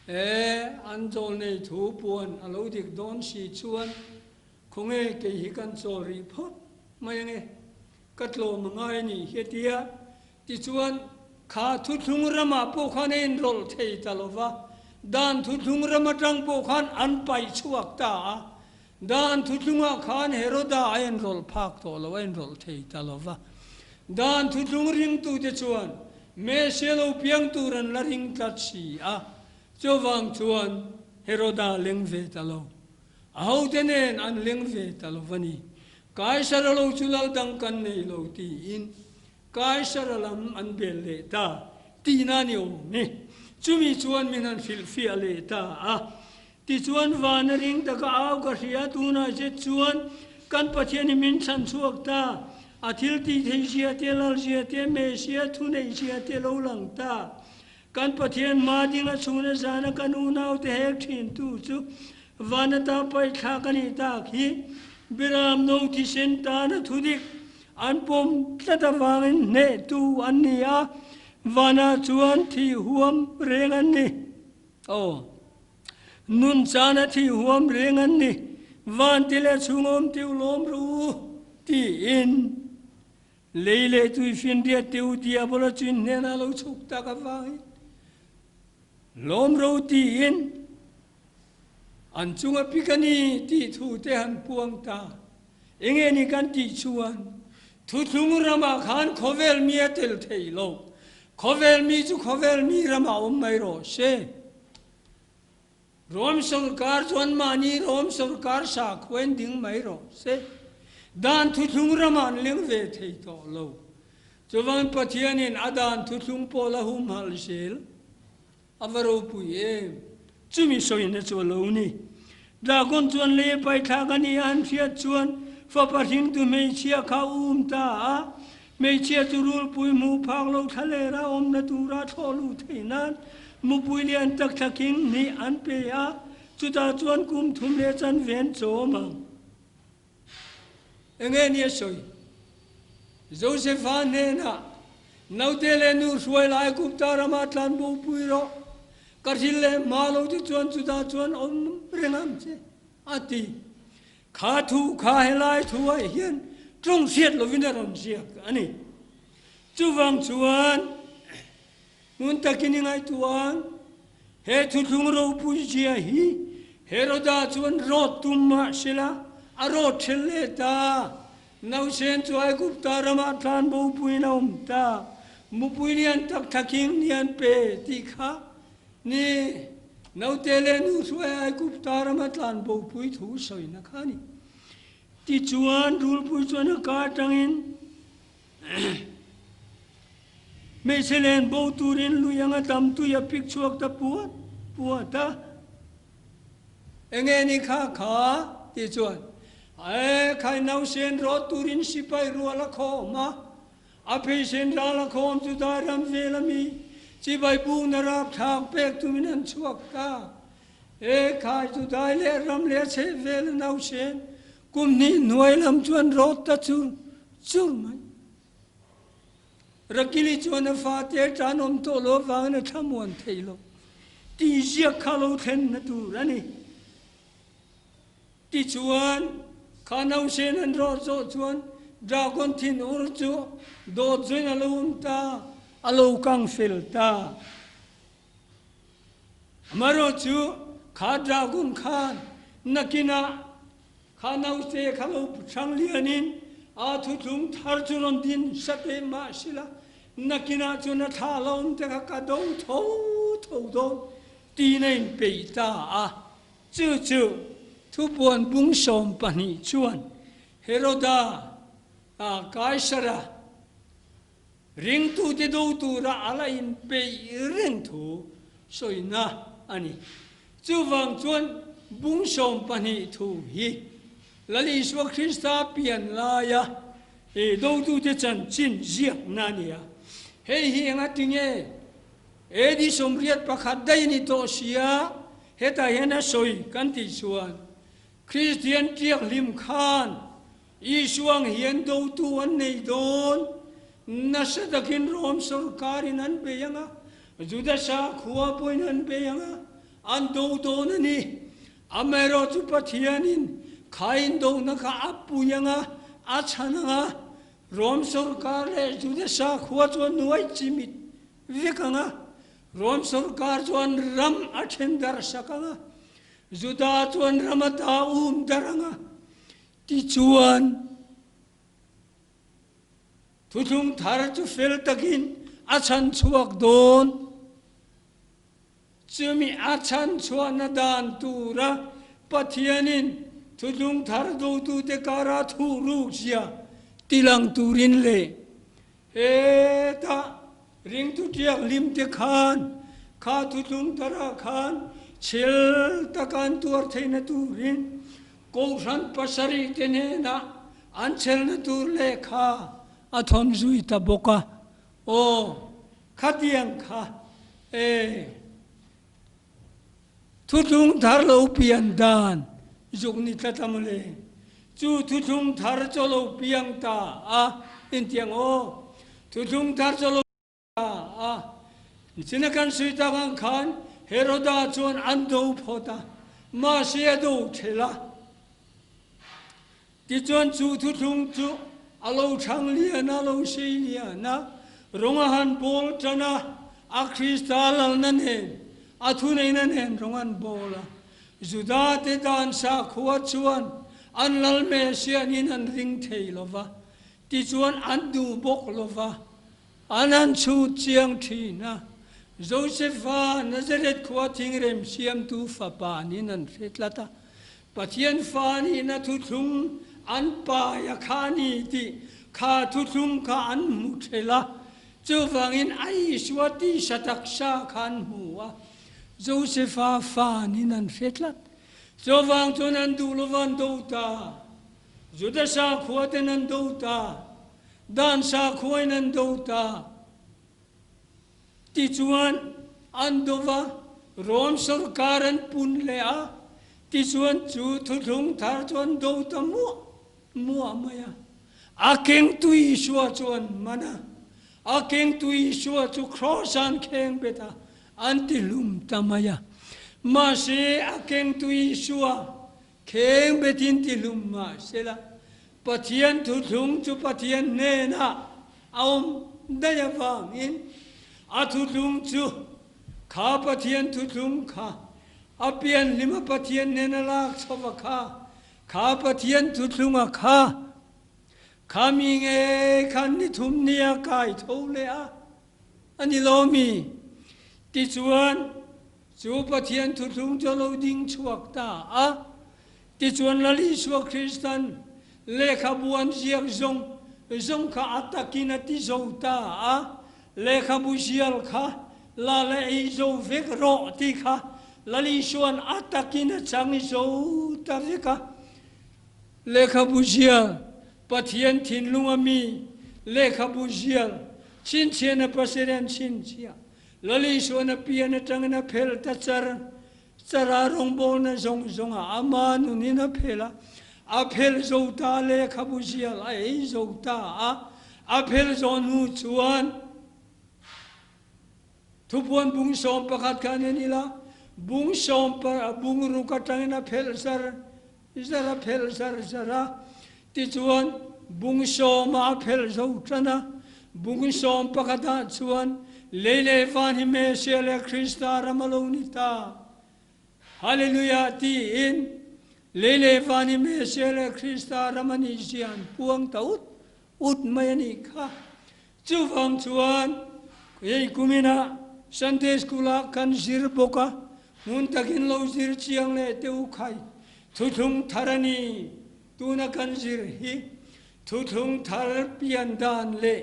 E, an chawl nei thu puan a lo dik dawn si chuan khawnge kei hi kan chawl rih phawt mai ange, ka tlawm a ngai a nih hi a ti a. Tichuan, kha thuthlung ramah pawh khan a inrawlh thei ta lo va, dan thuthlung ram atang pawh khan an paih chhuak ta a. Dan thuthlungah khan Heroda a inrawlh phak tawh lo, a inrawlh thei ta lo va. Dan thuthlung ringtute chuan Mesia lo piang tur an la ring tlat si a, chuvang chuan Heroda leng ve ta lo. A hote nen an leng ve ta lo va ni. Kaisara lo chu lal dang kan nei lo tiin Kaisara lam an bel leh ta tihna ni awm e. Chumi chuan min han hrilhfiah leh ta a. Tichuan vana ring taka au ka hria tunah zet chuan kan Pathian hi min chhan chhuak ta. A thil tih theih zia te, lal zia te, Mesia thu neih zia te lo lang ta. Kan Pathian hma dinga chhuna zana kan unaute hek thin tu chu vana ta paih thlak a nih tak hi. Biram no thisen tana thudik An pawm tlat avangin hnehtu an ni a, vanah chuan thih huam reng an ni. Aw, nun chana thih huam reng an ni, van ti leh chhung awm tiu lawm rawh u, tiin lei leh tuifinriat te u Diabola chin hnenah lo chhuk tak avangin lawm rawh u tiin An chunga pik a ni tih thu te han puang ta. Enge ni kan tih chuan thuthlung ramah khan khawvel mi a tel thei lo. Khawvel mi chu khawvel mi ramah awm mai rawh se. Rom sorkar chuan mahni Rom sorkar sakhuain ding mai rawh se. Dan thuthlung ramah an leng ve thei tawh lo. Chuvangin Pathianin a dan thuthlung pawh la humhalh zel. A va ropui em! Chumi sawina chu a lo ni. Dragon chuan lei a pai thlak a ni a han hriat chuan fapa hringtu hmeichhia kha a um ta a. Hmeichhia chu rulpui hmuh phak lo thlalera awmna tura thlawh luh theih nan mupui lian tak thlaking hnih an pe a, chutah chuan kum thum leh chanve an chawm ang. Enge ni a sawi? Josefa hnenah, Naute leh nu hruai la Aigupta ramah tlan bo pui rawh, ka hrilh leh hma lo te chuan chutah chuan awm reng ang che, a ti. Kha thu kha helai thuah hian tawng hriat lovin a rawn ziak a ni. Chuvang chuan Hmun takin i ngaihtuah ang. He thuthlung ropui zia hi Heroda chuan rawt tum mah sela, a rawt ṭhel leh ta. Nausen chu Aigupta ramah tlan bopuiin a awm ta. Mupui lian tak thlaking ni an pe tih kha ni naute leh nu hruai Aigupta rama tlan bopui thu sawina kha a ni. Tichuan, rulpui chuan a ka aṭangin Hmeichhe len bo turin lui anga tam tui a pik chhuak ta puat puat a. Enge ni kha kha? Tih chuan, E khai nausen rawt turin sipai rual a khawm a, a pheisen ral a khawm chu dai ram vel ami chibai bukna rapthlak pek tumin an chhuak ta. E khai chu dai leh ram leh a chheh vel a nausen Kum hnih hnuai lam chuan rawt ta chur chur mai. Rakili chuan a fate a tan awm tawh lo avangin a thlamuan thei lo. Tih ziak kha lo thlenna tur a ni. Tichuan, kha nausen an rawt zawh chuan Dragon thin ur chu dawt zuiin a lo awm ta, a lo kang fel ta. Amaherawhchu, kha dragon khan nakinah kha naute kha lo hrang lianin a thuthlung thar chu rawn din sateh mah sila, nakinah chuan a thla la awm te kha ka do tho tho dawn tiin a inpeih ta a. Chu chu thupuan bung 12 chuan Heroda, Kaisara, Ringtute do tura a la inpeih reng thu sawina a ni. Chuvang chuan bung 12 thu hi Lal Isua Krista pian laia dotute chanchin ziakna a ni a. Hei hi enga tinge AD 81 daih a ni tawh sia, hetah hian a sawi kan tih chuan. Kristian tiak hlim khan Isua ang hian dotu an nei dawn. Nasa takin Rom sorkarin an bei ang a, Juda sakhua pawhin an bei ang a, an do dawn a ni. Amaherawhchu Pathianin kha indona kha a pui ang a, a chhan ang a, Rom sorkar leh Juda sakhua chu a nuai chimit vek ang a, Rom sorkar chuan ram a then darh sak ang a, Juda chuan ram a ta um darh ang a, tichuan thuthlung thar chu fel takin a chhan chhuak dawn. Chumi a chhan chhuahna dan tura Pathianin thuthlung thar dotute kara thuh rukzia tilang turin leh Hetah ringtu tiak hlimte khan kha thuthlung tharah khan chhel taka an tuar theihna turin Kohhran pasarih te hnenah an chhelna tur lehkha a thawn zui ta bawk a. Aw, khatiang kha e. Thuthlung thar lo pian dan zuk ni tlat a mawle. Chu thuthlung thar chaw lo piang ta a intiang aw. Thuthlung thar chaw lo ta a. Nichina kan sawi tak ang khan Heroda chuan an do phawt a, mahse a do thelh a. Tichuan chu thuthlung chu a lo chhang lian a, lo sei lian a, rawng a han bawl tan a, a Krista lalna nen, a thuneihna nen rawng an bawl a. Judate dan sakhua chuan an lal Messiah-in an ring thei lo va, tichuan an duh bawk lo va, an han chhut chiang thin a. Josepha, Nazareth khua thingrem siamtu fapa niin an hre tlat a. Pathian fa nihna thuthlung an pai a kha a ni tih kha thuthlung kha an hmu thelh a, chuvangin a Isua tisa taksa kha an hmu a, Josepha fa niin an hre tlat. Chuvang chuan an duh lova an do ta, Juda sakhua ten an do ta, Dan sakhua in an do ta. Tichuan, an dova Rom sorkar an pun leh a, tichuan chu thuthlung thar chu an do ta muah muah mai a. A kengtu Isua chu an man a, a kengtu Isua chu kraws an kheng bet a, an ti hlum ta mai a. Mahse, a kengtu Isua kheng betin ti hlum mah sela, Pathian thuthlung chu Pathian hnenah a awm daih avangin a thuthlung chu kha Pathian thuthlung kha a pianhlima Pathian hnena lak chhova kha kha Pathian thuthlunga kha kha mi nge khan ni thum nia kai tho leh a a ni lo mi? Tichuan chu Pathian thuthlung chu a lo ding chhuak ta a. Tichuan Lal Isua Kristan lehkhabu an ziak zawng zawng kha a takin a ti zo ta a, lehkhabu zial kha la la ei zo vek rawh tih kha Lal Isua'n a takin a chang zo ta vek a. Lehkhabu zial, Pathian thinlunga mi lehkhabu zial, chhinchhiahna pasarih an chhinchhiah. Lal Isua'n a pian atangin a phel ta char Chara rawngbawlna zawng zawngah ama nunin a phel a, a phel zo ta lehkhabu zial a ei zo ta a, a phel zawh hnu chuan thupuan bung 11 khan en ila, bung sawm bung ruk atangin a phel zar zar a phel zar zar a, tichuan bung sawmah a phel zo tan a, bung 11 ah chuan lei leh van hi Messiah leh Krista ram a lo ni ta. Hallelujah tiin lei leh van hi Messiah leh Krista ram a nih zia an puang ta ut ut mai a nih kha. Chuvang chuan hei kuminah Sunday School ah kan zir bawk a, hmun takin lo zir chiang leh teh u khai. Thuthlung thar a ni tuna kan zir hi. Thuthlung thar pian dan leh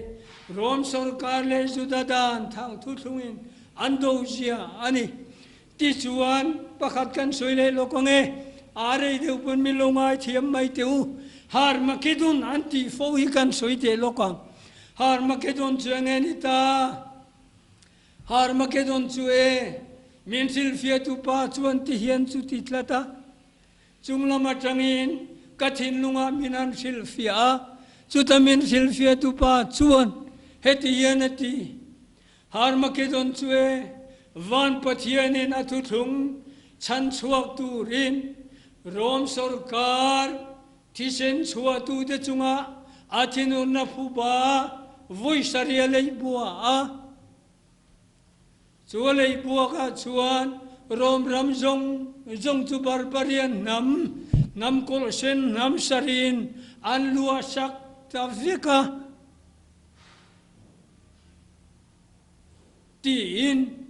Rom sorkar leh Juda dan thang thuthlungin an do zia a ni. Tichuan, pakhat kan sawi leh lawk ang e, a rei deuh pawn min lo ngaithiam mai teh u. Harmakedon an tih fo hi kan sawi teh lawk ang. Harmakedon chu eng nge ni ta? Harmakedon chu e, min hrilhfiahtu pa chuan ti hian chu ti tlat a. Chung lam atangin ka thinlungah min han hrilhfiah a, chuta min hrilhfiahtu pa chuan heti hian a ti, Harmakedon chu e, Van Pathianin a thuthlung chhan chhuak turin Rom sorkar thisen chhuahtute chungah a thinurna phuba vawi sarih a lei bua a. Chu a lei buakah chuan Rom ram zawng zawng chu barbarian hnam, hnam kawlhsen hnam sarin an luahsak ta vek a tiin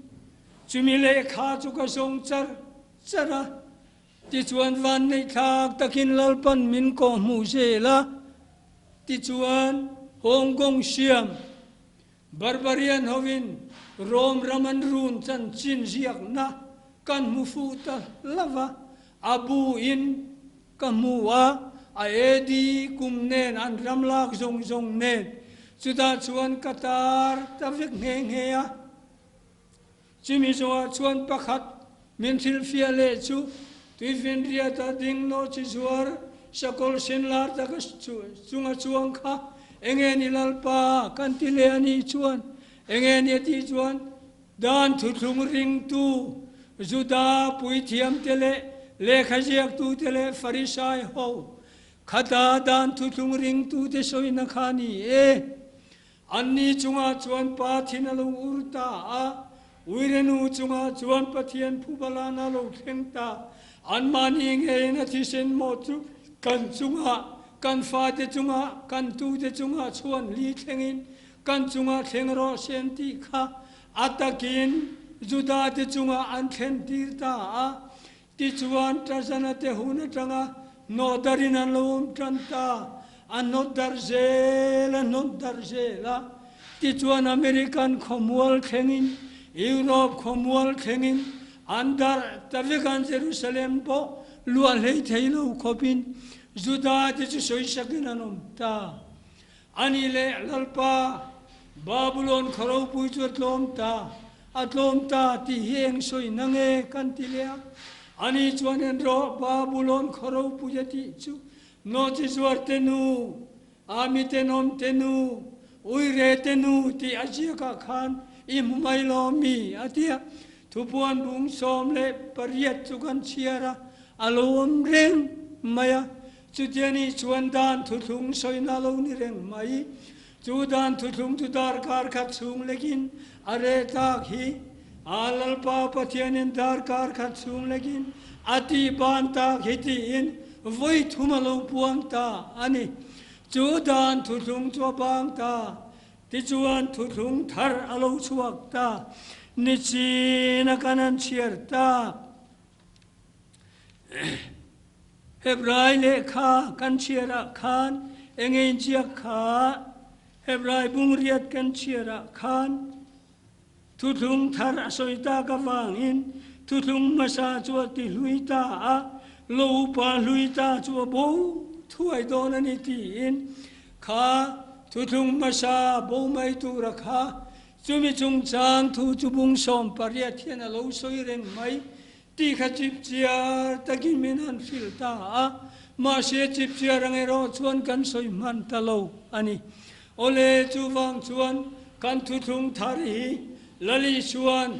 chumi lehkha chu ka zawng char char a. Tichuan vanneihthlak takin Lalpan min kawhhmuh zel a, tichuan Hong Kong siam Barbarian hovin Rome ram an run chanchin ziakna kan hmu fuh ta hlauh a, a bu in ka hmu a, a AD kum nen an ram lak zawng zawng nen chutah chuan ka tar ta vek nghe nghe a. Chumi zawhah chuan pakhat min hrilhfiah leh chu Tuifinriata ding nawh chi zuar sakawlh sen lar taka chunga chuang kha enge ni Lalpa kan ti leh a nih chuan enge ni a tih chuan dan thuthlung ringtu Juda puithiamte leh lehkha ziaktute leh Farisai ho khata dan thuthlung ringtute sawina kha a ni e. Anni chungah chuan Pa thin a lo ur ta a, Uirenu chungah chuan Pathian phubalan a lo thleng ta. Anmahni ngeiin a thisen maw chu kan chungah, kan fate chungah, kan tute chungah chhuan li thlengin kan chungah thleng rawh se an tih kha a takin Judate chungah an thlen tir ta a. Tichuan, Tazana te hun atanga hnawh darin an lo awm tan ta. A hnawt darh zel, a hnawt darh zel a. Tichuan, American khawmual thlengin, Europe khawmual thlengin an darh ta vek an Jerusalem pawh luah hlei thei lo khawpin Juda te chu sawisakin an awm ta. Ani leh Lalpa, Babulon khaw ropui chu a tlawm ta, a tlawm ta tih hi eng sawi na nge kan ti leh a. Ani chuan en rawh, Babulon khaw ropui a tih chu nawchi zuar te nu, ami tenawm te nu, uire te nu tih a ziakah khan i hmu mai lo mi a ti a. Thupuan bung 18 chu kan chhiar a, a lo awm reng mai a. Chutia ni chuan dan thuthlung sawina lo ni reng mai. Chu dan thuthlung chu darkar khat chhung lekin a reh tak hi. A Lalpa Pathianin darkar khat chhung lekin a tih ban tak hi tiin vawi thum a lo puang ta a ni. Chu dan thuthlung chu a bang ta. Tichuan thuthlung thar a lo chhuak ta. Nichin a kan an chhiar tak. Hebrai lehkha kan chhiarah khan eng inziak kha Hebrai bungriat kan chhiarah khan thuthlung thar a sawi tak avangin thuthlung hmasa chu a ti hlui ta a, lo upa hlui ta chu a bo thuai dawn a ni tiin kha thuthlung hmasa bo mai tura kha chumi chungchang thu chu bung 18 hian a lo sawi reng mai. Tih kha chipchiar takin min han hrilh ta a, mahse chipchiar ang erawh chuan kan sawi hman ta lo a ni. Awle, chuvang chuan kan thuthlung thar hi Lali chuan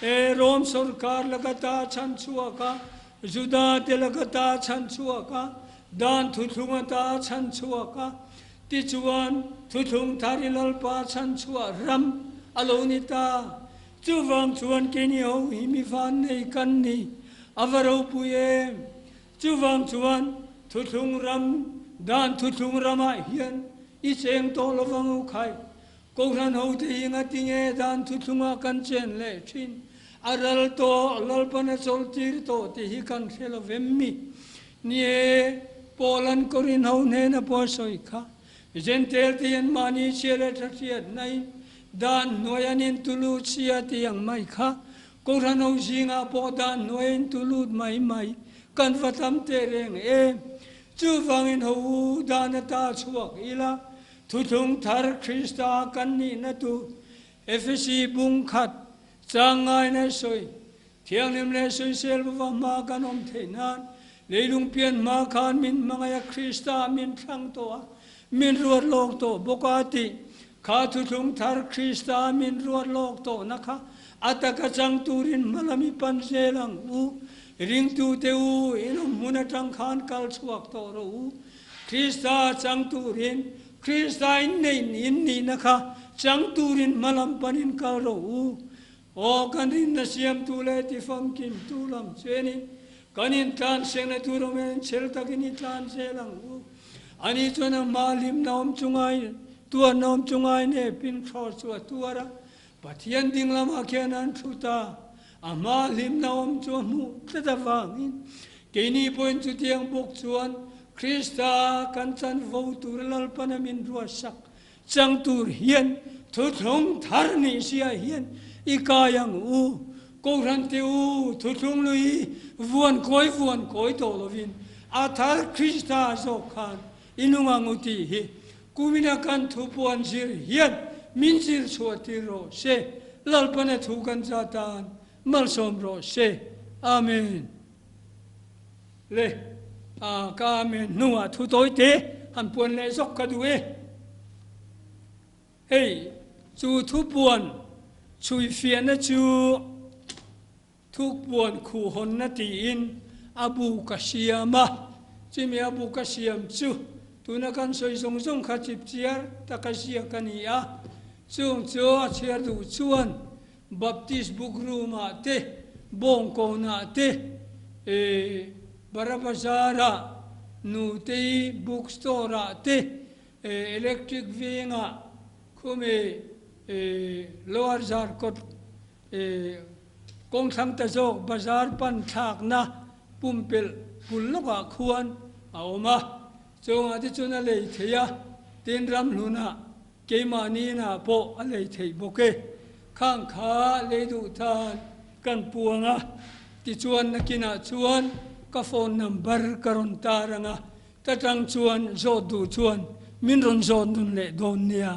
e Rom sorkar laka ta chhan chhuak a, Juda te laka ta chhan chhuak a, dan thuthlung ata chhan chhuak a, tichuan thuthlung thar hi Lalpa chhan chhuah ram a lo ni ta. Chuvang chuan keini ho hi mi van nei kan ni, a va ropui em! Chuvang chuan thuthlung ram, dan thuthlung ramah hian i cheng tawh lo vang u khai. Kohhran hote hi ngatinge dan thuthlungah kan chen leh thin? A ral tawh, Lalpan a chawlhtir tawh tih hi kan hre lo vem mi? Ni e, Paul-a'n Korin ho hnena pawh a sawi kha. Jentail te hian mahni chhia leh tha hriat nai dan hnuai an in tulut sia tih ang mai kha Kohhran ho zingah pawh dan hnuai in tulut mai mai kan va tam teh reng em. Chuvangin ho u dan ata chhuak ila thuthlung thar Krista kan nihna tur Efesi bung khat chang ngaina sawi Thianghlim leh sawisel va hma kan awm theih nan. Leilung pian hma khan min hmangaih a, Krista min thlang tawh a, min ruat lawk tawh bawk a tih kha thuthlung thar Krista min ruat lawk tawhna kha a taka chang turin hmalam i pan zel ang u. Ringtute u, in awm hmun atang khan kal chhuak tawh rawh u. Krista chang turin, Krista inneih in nihna kha chang turin hmalam panin kal rawh u. Aw, kan rinna siamtu leh tifamkimtu lam chuanin kan intlan sengna tur awm hian chhel takin i tlan zel ang u. Ani chuan a hma hlimna awm chungai, tuarna awm chungai nepin kraws chu a tuar a, Pathian ding lamah khian an thu ta. A hma hlimna awm chu a hmuh tlat avangin keini pawhin chutiang bawk chuan Krista kan chanvo tura Lalpana min ruatsak Chang tur hian thuthlung thar nih sia hian i kai ang u. Kohhran te u, thuthlung lui vuan kawi vuan kawi tawh lovin a thar Krista zawk khan i nung ang u tih hi kumina kan thupuan zir hian min zir chhuah tir rawh se. Lalpana thu kan za tan malsawm rawh se. Amen. Le a ka amen hnungah thu tawi te han puan leh zawk ka duh e. Hei chu thupuan chhuifiahna chu thukpuan khuhhawnna tiin a bu ka siam a, chumi a bu ka siam chu tuna kan sawi zawng zawng kha chipchiar taka ziak a ni a, chung chu a chhiar duh chuan Baptist Book Room ah te, Bawngkawn ah te, Bara Bazar ah, Nutei Book Store ah te, Electric Veng ah, khumi Lower Zarkawt kawngthlang ta zawk bazar pan thlakna pumpelh bul lawkah khuan a awm a, chungah te chuan a lei thei a, tin ramhlunah Keimahni inah pawh a lei theih bawk e. Khang kha lei duh tan kan puang a, tichuan nakinah chuan ka phone number ka rawn tar ang a, ta tang chuan zawt duh chuan min rawn zawt nun leh dawn nia.